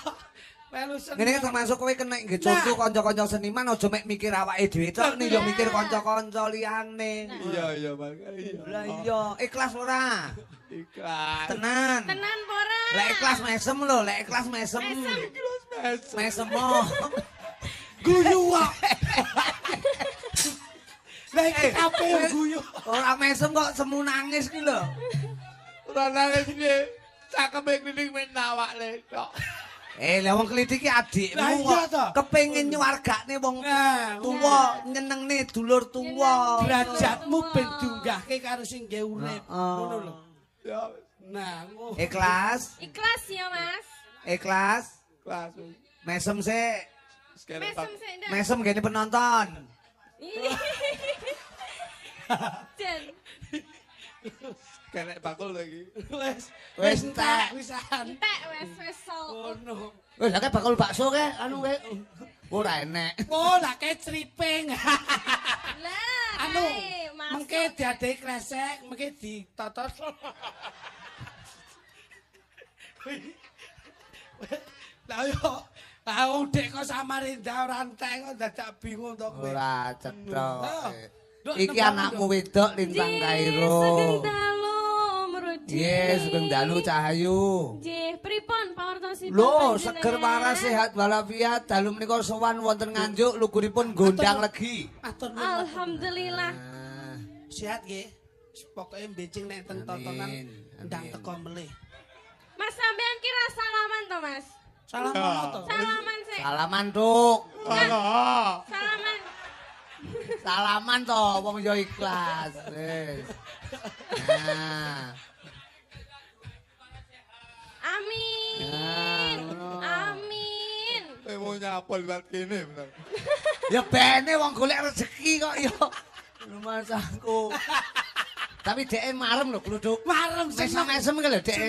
Melu seneng. Ngene iki termasuk kowe kena nggih contoh kanca-kanca seniman aja mek mikir awake dhewe tok ning yo mikir kanca-kanca liyane. Iya, iya, Mas. Iya. Lah iya, ikhlas ora? Ikhlas. Tenan. Tenan apa ora? Lek ikhlas mesem lho, lek ikhlas mesem. Mesem. Mesem mo. Guyu kok. Lah iki kabeh yo guyu. Ora mesem kok semu nangis ki lho. Ora nangis piye? Cakeme klinik men nawakne tok. Eh, lah wong klithik ki adikmu Lah iya kok to. kepengin nyuwargakne wong Nah, tuwa, nyenengne dulur tuwa. Derajatmu ben diunggahke karo sing gawe urip. Heeh. Ngono lho. Ya, Nah, ngono. Ikhlas, Ikhlas ya, Mas. ikhlas. ikhlas. Mesem sik, Sekarang Mesem sik ndak. mesem gene penonton. Jan. kenek bakul lagi. Wis, Wis entek. wisan. Entek wis wis sold. Ngono. Wis lah kae bakul bakso kae anu kae. Ora enek. Oh, lah kae criping. Lah, Anu, kae, masuk. mengke diadehi kresek, mengke ditotot. Lah yo, lah wong dek kok Samarinda ora entek kok dadak bingung to kowe. Ora cetha. Nduk, Iki nembang, anakmu nduk. wedok Lintang Nggih, Kairo. Sugeng dalu, Mrudi. Nggih, sugeng dalu Cahayu. Nggih, pripun pawartosipun? Lho, panjenengan? seger waras sehat walafiat dalu menika sowan wonten Nganjuk luguripun gondang legi. Matur nuwun. Alhamdulillah. Ah, Sehat nggih. Pokoke mbecing nek ten tontonan Amin, ndang amin. teko melih. Mas sampean kira salaman to, Mas? Salam ngono to. Salaman sik. Salaman, Tuk. Salaman. Salaman to wong yo ikhlas. Wis. Nah. Amin. Nah, ngono. Amin. Kowe mau nyapa liwat kene bener. Ya bene wong golek rezeki kok ya. Lumasaku. Tapi dhek marem lho gluduk. Marem seneng. Mesem-mesem ki lho dhek.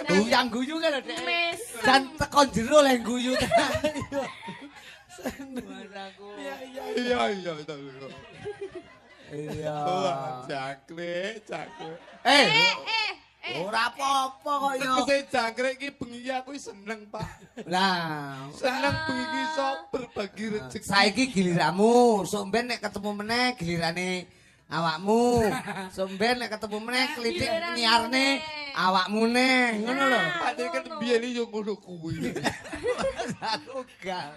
Guyang guyu ki lho dhek. Mesem. Dan teko jero le guyu tenan. Lumasaku. Iya iya. Iya iya betul. Iya. Wah, jangkrik, jangkrik. Eh, Eh, ora apa-apa kok ya. Tegese jangkrik iki bengi aku seneng, Pak. Lah, Seneng bengi iki iso berbagi rezeki. saiki giliranmu, sok ben nek ketemu meneh gilirane awakmu. Somben nek ketemu meneh klitik nyiarne awakmu neh, ngono lho. Padahal kan biyen yo ngono kuwi. Aku gak.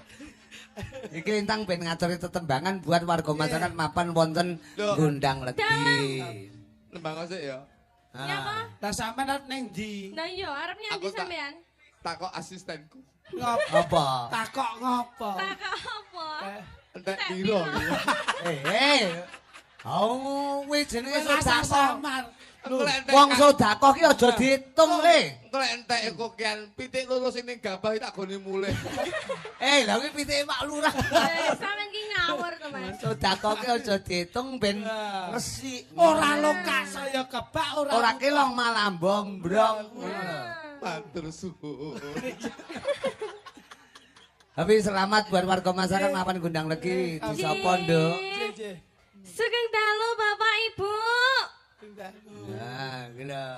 Iki Lintang ben ngaturi tetembangan buat warga masyarakat mapan wonten Gondang Legi. Nembang sik ya. Nyapa? Lah sampean arep ning ndi? Lah iya, arep nyang ndi sampean? Takok asistenku. Ngopo? Apa? Takok ngopo? Takok apa? Entek piro iki? Oh, kuwi jenenge sedekah. Wong sedekah ki aja diitung le. Engko lek entek kokean pitik loro sing ning gabah tak gone mulih. Lha kuwi pitike Pak Lurah. Sampeyan ki ngawur to, Mas. Sedekah ki aja diitung ben resik. Ora lokak saya kebak ora. Ora kelong malah bombrong. Matur suwun. Tapi selamat buat warga masyarakat mapan Gondang Legi. Disapa, Nduk? Sugeng dalu Bapak Ibu. Nah, gila.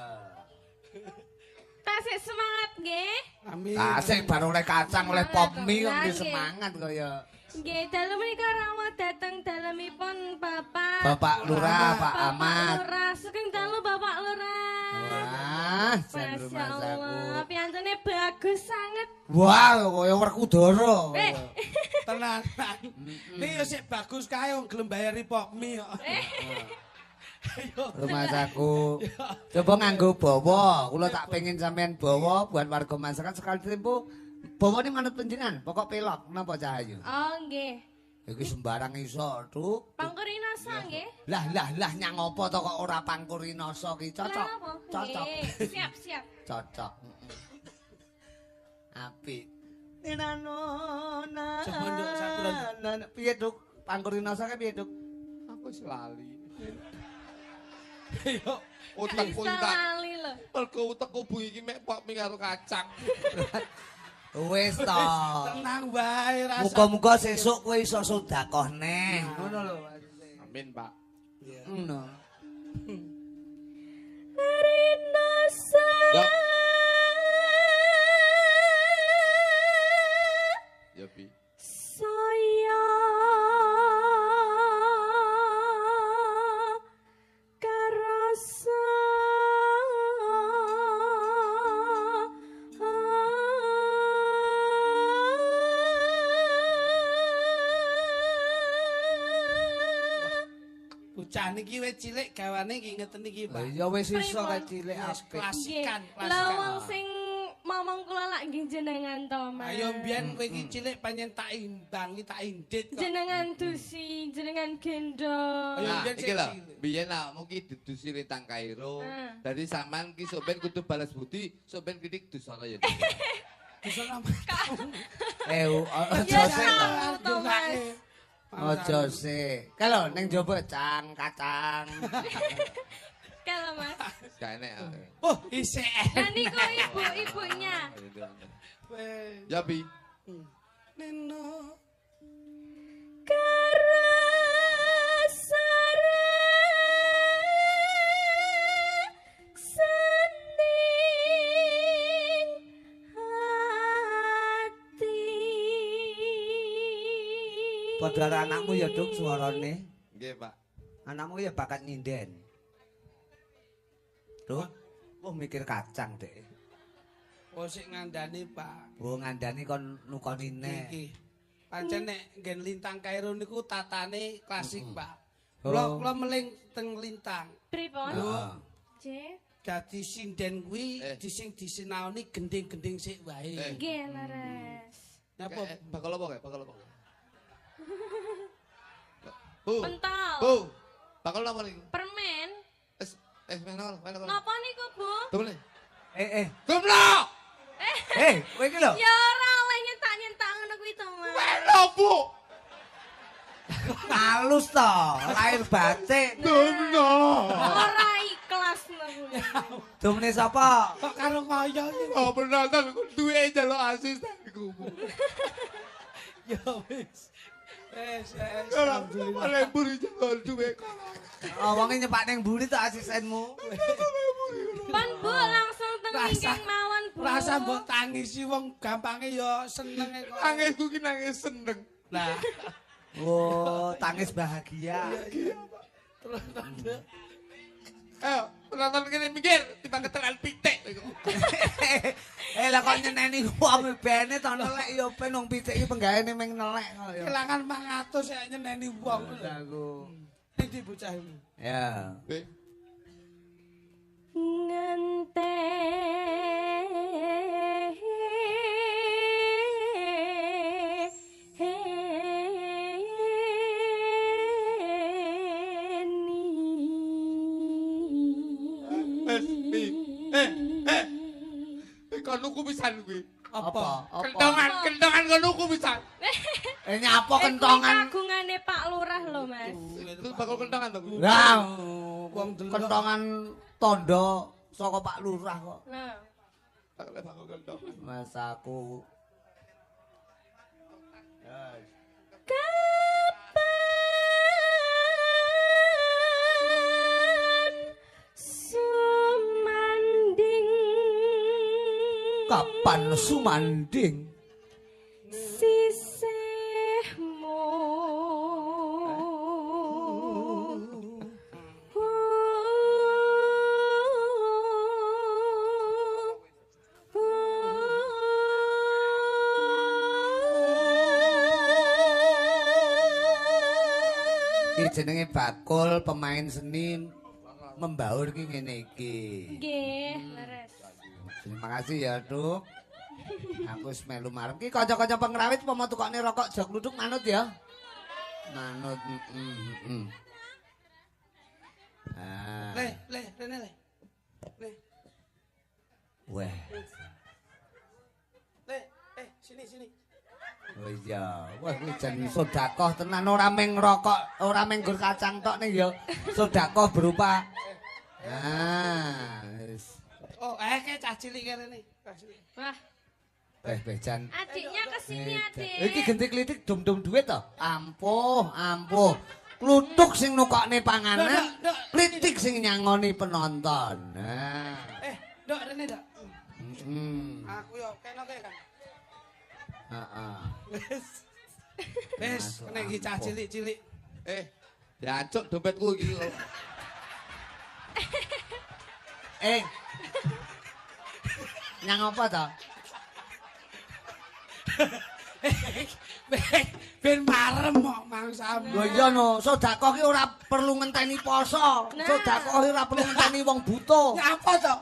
Tasik semangat nggih. Amin. Tasik baru oleh kacang oleh pop mie kok nggih semangat kaya. Nggih, dalu menika rawuh dateng dalemipun Bapak. Bapak Lurah, Pak Ahmad. Lurah, sugeng dalu Bapak Lurah. Wah, jan rumangsaku. Piantune bagus sanget. Wah, kaya Werkudara. Tenanan. Nek yo sik bagus kae wong gelem bayari pop mie kok. Rumangsaku. Coba nganggo bawa, kula tak pengen sampean bawa buat warga masyarakat sekali tempo. Bawane manut panjenengan, pokok pelok napa Cahayu? Oh, nggih. Iki sembarang iso, Duk. Pangkurinasa nggih. Lah lah lah nyang apa to kok ora pangkurinasa ki cocok. Cocok. Siap, siap. Cocok. Apik. Coba nduk sakuran. Piye, Duk? Pangkurinasa ki piye, Duk? Aku wis lali. Yo, utekku tak. Mergo utekku bengi iki mek pop mie karo kacang. Wis to. Tenang wae rasa. Muga-muga sesuk kowe iso sedekah neh. Ngono lho. Amin, Pak. Iya. Ngono. Rinasa. Ya, Bi. Saya karasa. Bocah niki wis cilik gawane iki ngeten iki, Pak. Ya wis iso kae cilik apik. Klasikan, klasikan. Lah wong sing momong kula lak nggih jenengan to, Mas. Ayo mbiyen kowe iki cilik pancen tak imbangi, tak indit kok. Jenengan dusi, jenengan gendong. Ayo Nah, mbiyen iki lho, biyen awakmu ki didusi Lintang Kairo. Dadi sampean ki sok ben kudu balas budi, sok ben kritik dusana ya. Dusana. Aja sik to, Mas. Aja sik. Kalau ning njaba cang kacang. Kalau Mas. Gak enek. Oh, isih enek. Lah niku ibu-ibunya. Ya, Bi. Neno. Sening hati. Padha karo anakmu ya, Duk, suarane. Nggih, Pak. Anakmu ya bakat nyinden. Duk, wah mikir kacang, Dek. Oh, sik ngandani, Pak. Oh, ngandani kon nukoni neh. Iki. Pancen nek nggen Lintang Kairo niku tatane klasik, Pak. Kula kula meling teng Lintang. Pripun? Heeh. Nggih. Dadi sinden kuwi sing disinaoni gending-gending sik wae. Nggih, leres. Napa? Bakal apa kae? Bakal apa? Bu. Pentol. Bu. Bakal napa niku? Permen. Meno, meno. Napa niku, Bu? Tumle. Tumlo. Kowe iki lho. Ya ora oleh nyentak-nyentak ngono kuwi to, Mas. Meno, Bu. Halus to, lahir batin. Tumno. Ora ikhlas ngono kuwi. Dumne sapa? Kok karo kaya iki? Oh, penonton ku duwe njaluk asistenku. Ya wis. Wis, alhamdulillah. Oleh mburi njaluk duwe kono. Oh, wonge nyepak ning mburi to asistenmu. Pon Bu langsung teng wingking mawon, Bu. Rasa mbok tangisi wong gampange ya senenge kok. Tangisku ki nangis seneng. Lah. Oh, tangis bahagia. Terus Nduk. Ayo, penonton kene minggir, timbang ketelan pitik. Eh lah kok nyeneni wong bene to nelek ya ben wong pitik iki penggaweane meng nelek kok ya. Kelangan 500 ya nyeneni wong lho. Aku. Ning ndi bocah iki? Ya. Kon nuku pisan kuwi. Apa? Kentongan, kentongan kon nuku pisan. Eh nyapa kentongan? Kagungane Pak Lurah lho, Mas. Itu bakul kentongan to kuwi. Lah, wong kentongan tondo saka Pak Lurah kok. Lah. Bakul kentongan. Mas aku. Kapan sumanding? Sisihmu. Iki jenenge bakul pemain seni membaur ki ngene iki. Nggih, leres. Terima kasih ya, Duk. Aku wis melu marem. Ki kanca-kanca pengrawit pomo tukokne rokok jok luduk manut ya. Manut. Ah. Le, le, rene le. Le. Weh. Le, sini sini. Oh iya, wah kuwi jan sedekah tenan ora meng rokok, ora meng gur kacang tok ning ya sedekah berupa. Ah, wis. Oh, kayak cah cilik kene. Wah. Beh jan. Adiknya kesini, Adik. Iki genti klitik dum-dum duit to? Ampuh, ampuh. Kluthuk sing nukokne panganan, klitik sing nyangoni penonton. Nah. Nduk rene, Nduk. Aku yo kene kae kan. Heeh. Wis. Wis, kene iki cah cilik-cilik. Diancuk dompetku iki lho. Nyang apa to? Ben marem kok mangsamu. Lho iya no, sedekah ki ora perlu ngenteni poso. Sedekah ki ora perlu ngenteni wong buta. Nyapa to?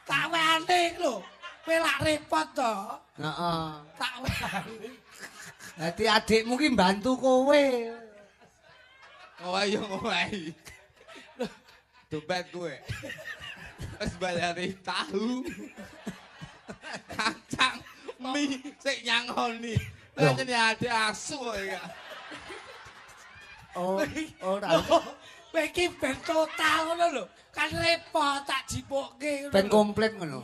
Tak wehane lho. Kowe lak repot to. Heeh. Tak wehane. Dadi adikmu ki mbantu kowe. Ngowahi yo ngowahi. Dompet kowe. Wis bayari tahu. Kacang mie sik nyangoni. Lah jenenge adik asu kok iki. Oh, ora. Kowe iki ben total ngono lho. Kan repot tak jipukke ngono. Ben komplit ngono.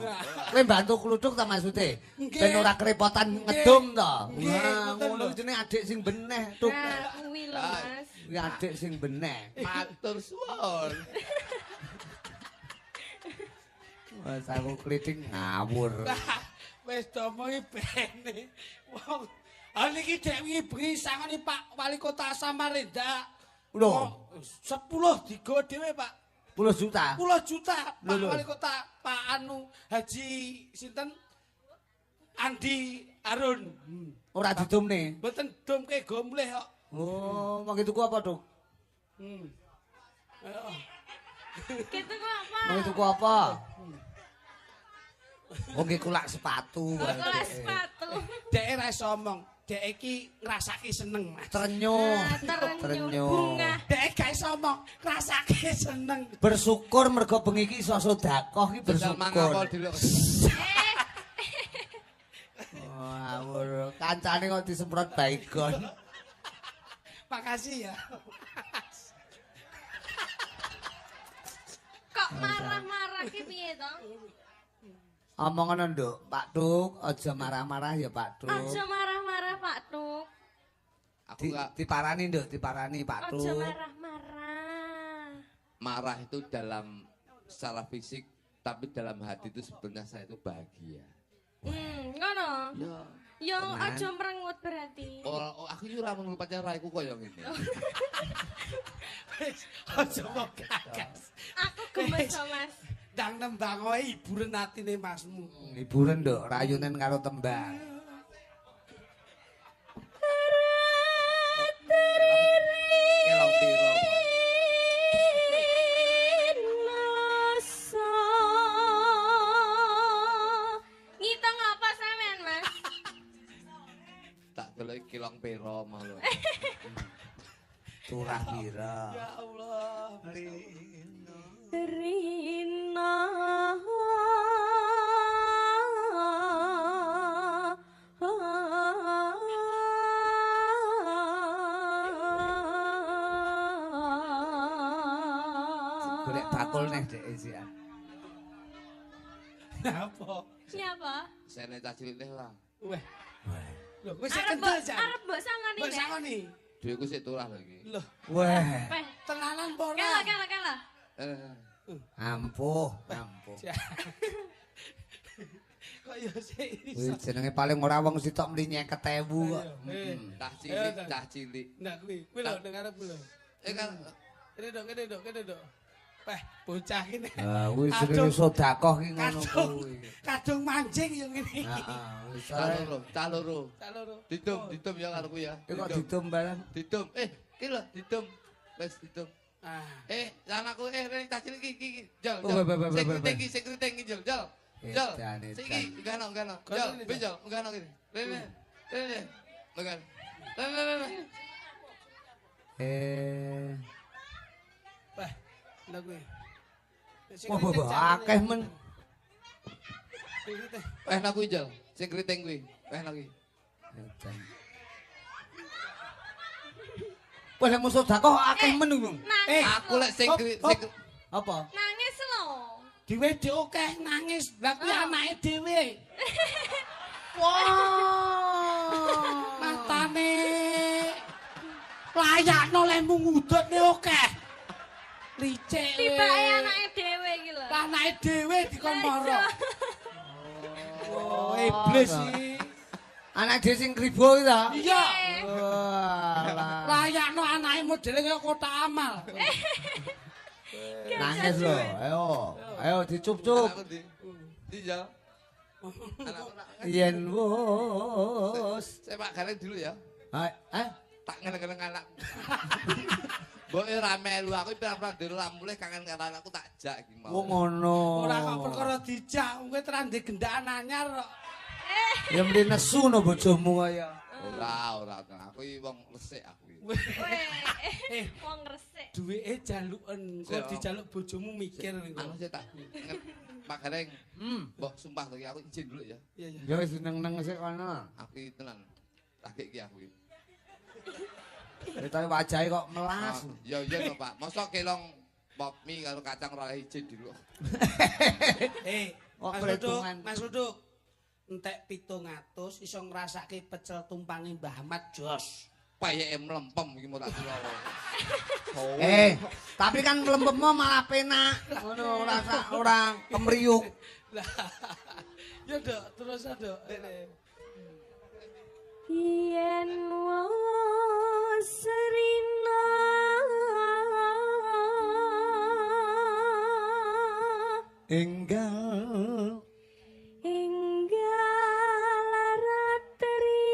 Kowe mbantu kluthuk ta maksude? Ben ora kerepotan ngedum to. Wah, ngono jenenge adik sing beneh, Tuk. Nah, kuwi lho, Mas. Kuwi adik sing beneh. Matur suwun. Wes aku klitik ngawur. Wis domongi bene. Wong ah niki dek wingi bengi sangoni Pak Wali Kota Samarinda. Lho, 10 digo dhewe, Pak. 10 juta. 10 juta Pak Wali Kota Pak Anu Haji sinten? Andi Arun. Ora didumne. Mboten dumke go mulih kok. Oh, mangke tuku apa, Duk? Gitu kok apa? Mangke tuku apa? Oh, nggih kulak sepatu. Kulak sepatu. Dek ora iso omong. Dek iki ngrasake seneng, Mas. Trenyuh. Trenyuh. Bunga. Dek gak iso omong, ngrasake seneng. Bersyukur mergo bengi iki iso sedekah iki bersyukur. Oh, awur. Kancane kok disemprot baygon. Makasih ya. Kok marah-marah ki piye to? Omongan Nduk, Pak Tuk, aja marah-marah ya Pak Tuk. Aja marah-marah Pak Tuk. Aku diparani Nduk, diparani Pak Tuk. Aja marah-marah. Marah itu dalam secara fisik, tapi dalam hati itu sebetulnya saya itu bahagia. Ngono. Ya. Yo aja merengut berarti. Ora, aku iki ora ngono pacar raiku kaya ngene. Wis aja kok gagas. Aku gemes kok, Mas. Ndang nembang wae hiburan atine masmu. Hiburan nduk, rayunen karo tembang. Kelong piro. Ngitung apa sampean, Mas? Tak delok kelong piro mau lho. Turah pira. Ya Allah. Rina. Golek bakul neh dek sih. Napa? Siapa? Sene cah cilik neh ora. Weh. Lho, kowe sik kendel jan. Arep mbok sangoni. Mbok sangoni. Duitku sik turah lho iki. Lho, Weh. Tenanan apa ora? Kalah, kalah. Ampuh, ampuh. Kok ya sik Kuwi iso. jenenge paling ora wong sitok mli 50.000 kok. Cah cilik, cah cilik. Nah kuwi, kuwi lho ning arep lho. Kan Kene nduk, kene nduk, kene nduk. Weh, bocah kene. Ah, kuwi jenenge sedekah ki ngono kuwi. Kadung mancing yo ngene iki. Heeh, wis cah loro, cah loro. Cah loro. Didum, didum ya karo kuwi ya. Iki kok didum bareng. Didum. Iki lho didum. Wis didum. Ah. Anakku rene cah cilik iki iki. Jol, Oh, jol. be, Sing be, kriting iki, sing kriting iki jol, jol. Jol. Sing iki enggak ono. Jol, Kono jol, enggak ono kene. Rene. Rene. Enggak. Rene, rene. Wah, lha kuwi. Wah, wah, akeh men. Nang kuwi jol. Sing kriting kuwi. Nang kuwi. Wah, lek musuh sedekah akeh men kuwi. Aku lek sing apa? Nangis lho. Diwedhe akeh nangis. Lah kuwi anake dhewe. Wah. Matane layakno lehmu ngudutne akeh. Licik. Tibake anake dhewe iki lho. Anake dhewe dikon mara. Oh, iblis iki. Anak dhewe sing kribo iki ta? Iya. Walah. Layakno anake modele kaya kotak amal. Nangis lho. Ayo, ayo dicup-cup. Anakku ndi? Ndi jol? Anakku Yen wis. Saya Pak Gareng dulu ya. Eh? Tak ngeneng-ngeneng anak. Mboke ora melu aku pirang-pirang dhewe ora mulih kangen karo anakku tak jak iki mau. Wong ngono. Ora kok perkara dijak, kowe terande gendaan anyar kok. Ya mesti nesu no bojomu kaya. Ora, ora, aku iki wong resik aku iki. Wong resik. Duweke jaluken, kok dijaluk bojomu mikir engko. Anu sik tak Pak Gareng. Mbok sumpah to iki aku izin dulu ya. Iya, iya. Ya wis neng-neng sik kono. Aku iki tenan. Lagi iki aku iki. Ketoke wajahe kok melas. Ya iya to, Pak. Mosok kelong pop mie karo kacang ora izin dulu. Mas Luduk, Mas Luduk. Entek 700 iso ngrasake pecel tumpange Mbah Ahmad jos. Payeke mlempem iki mau tak dulawa. Tapi kan mlempemmu malah penak. Ngono ora ora kemriyuk. Ya, Dok, terus Dok. Yen wis rina enggal enggal ratri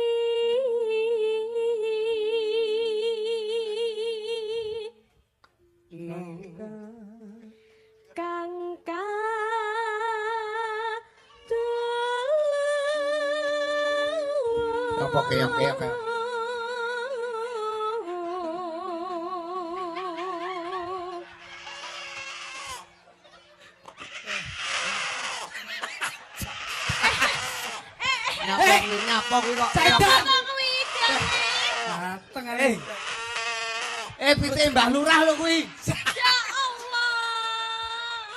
kang apa keok-keok. Nyapa kuwi kok. Setan. Kuwi Mateng ae. Pitike Mbah Lurah lho kuwi. Ya Allah.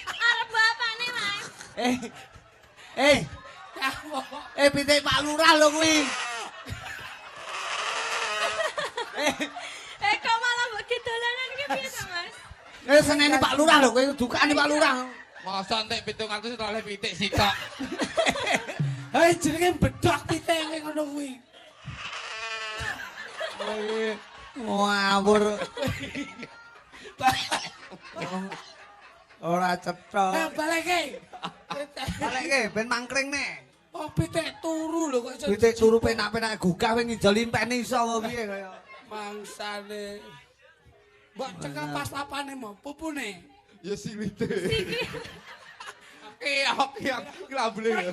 Arep bapakne, Mas. Pitik Pak Lurah lho kuwi. Kok malah mbok dolanan ki piye to, Mas? Senene Pak Lurah lho kowe dukane Pak Lurah. Masa entek 700 oleh pitik sitok. Eh jenenge bedhok pitenge ngono kuwi. Ngawur. Ora cetha. Eh baleke. Baleke ben mangkring nek. Oh pitik turu lho kok iso. Pitik turu penak-penak gugah wing ngijol impene iso apa piye kaya. Mangsane. Mbok cekel pas papane mo, pupune. Ya silite. Keok-keok klambune.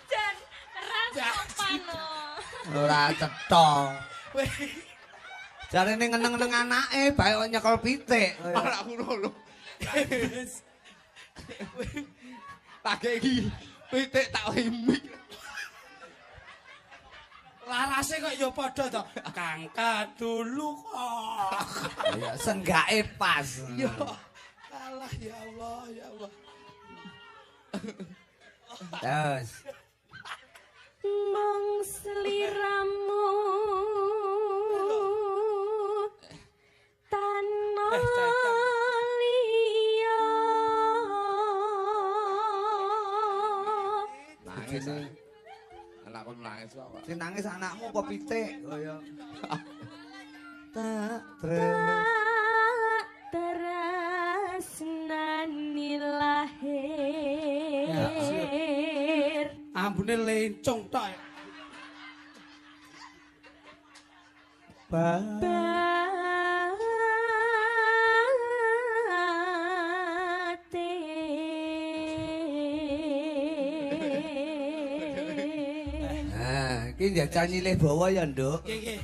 Jan ra sopan lho. Ora cetha. Jarene ngeneng-ngeneng anake bae kok nyekel pitik. Ora ngono lho. Tak iki pitik tak imik. Larase kok ya padha to. Kang kadulu kok. Ya senggake pas. Ya Allah ya Allah ya Allah. Terus mong sliramu tanah liya. Nangis. Anakku nangis kok. Sing nangis anakmu apa pitik kaya. Tak tresnani lahir. Ambune lencong tok. Nah, iki njajal nyilih bawa ya, Nduk. Nggih, nggih.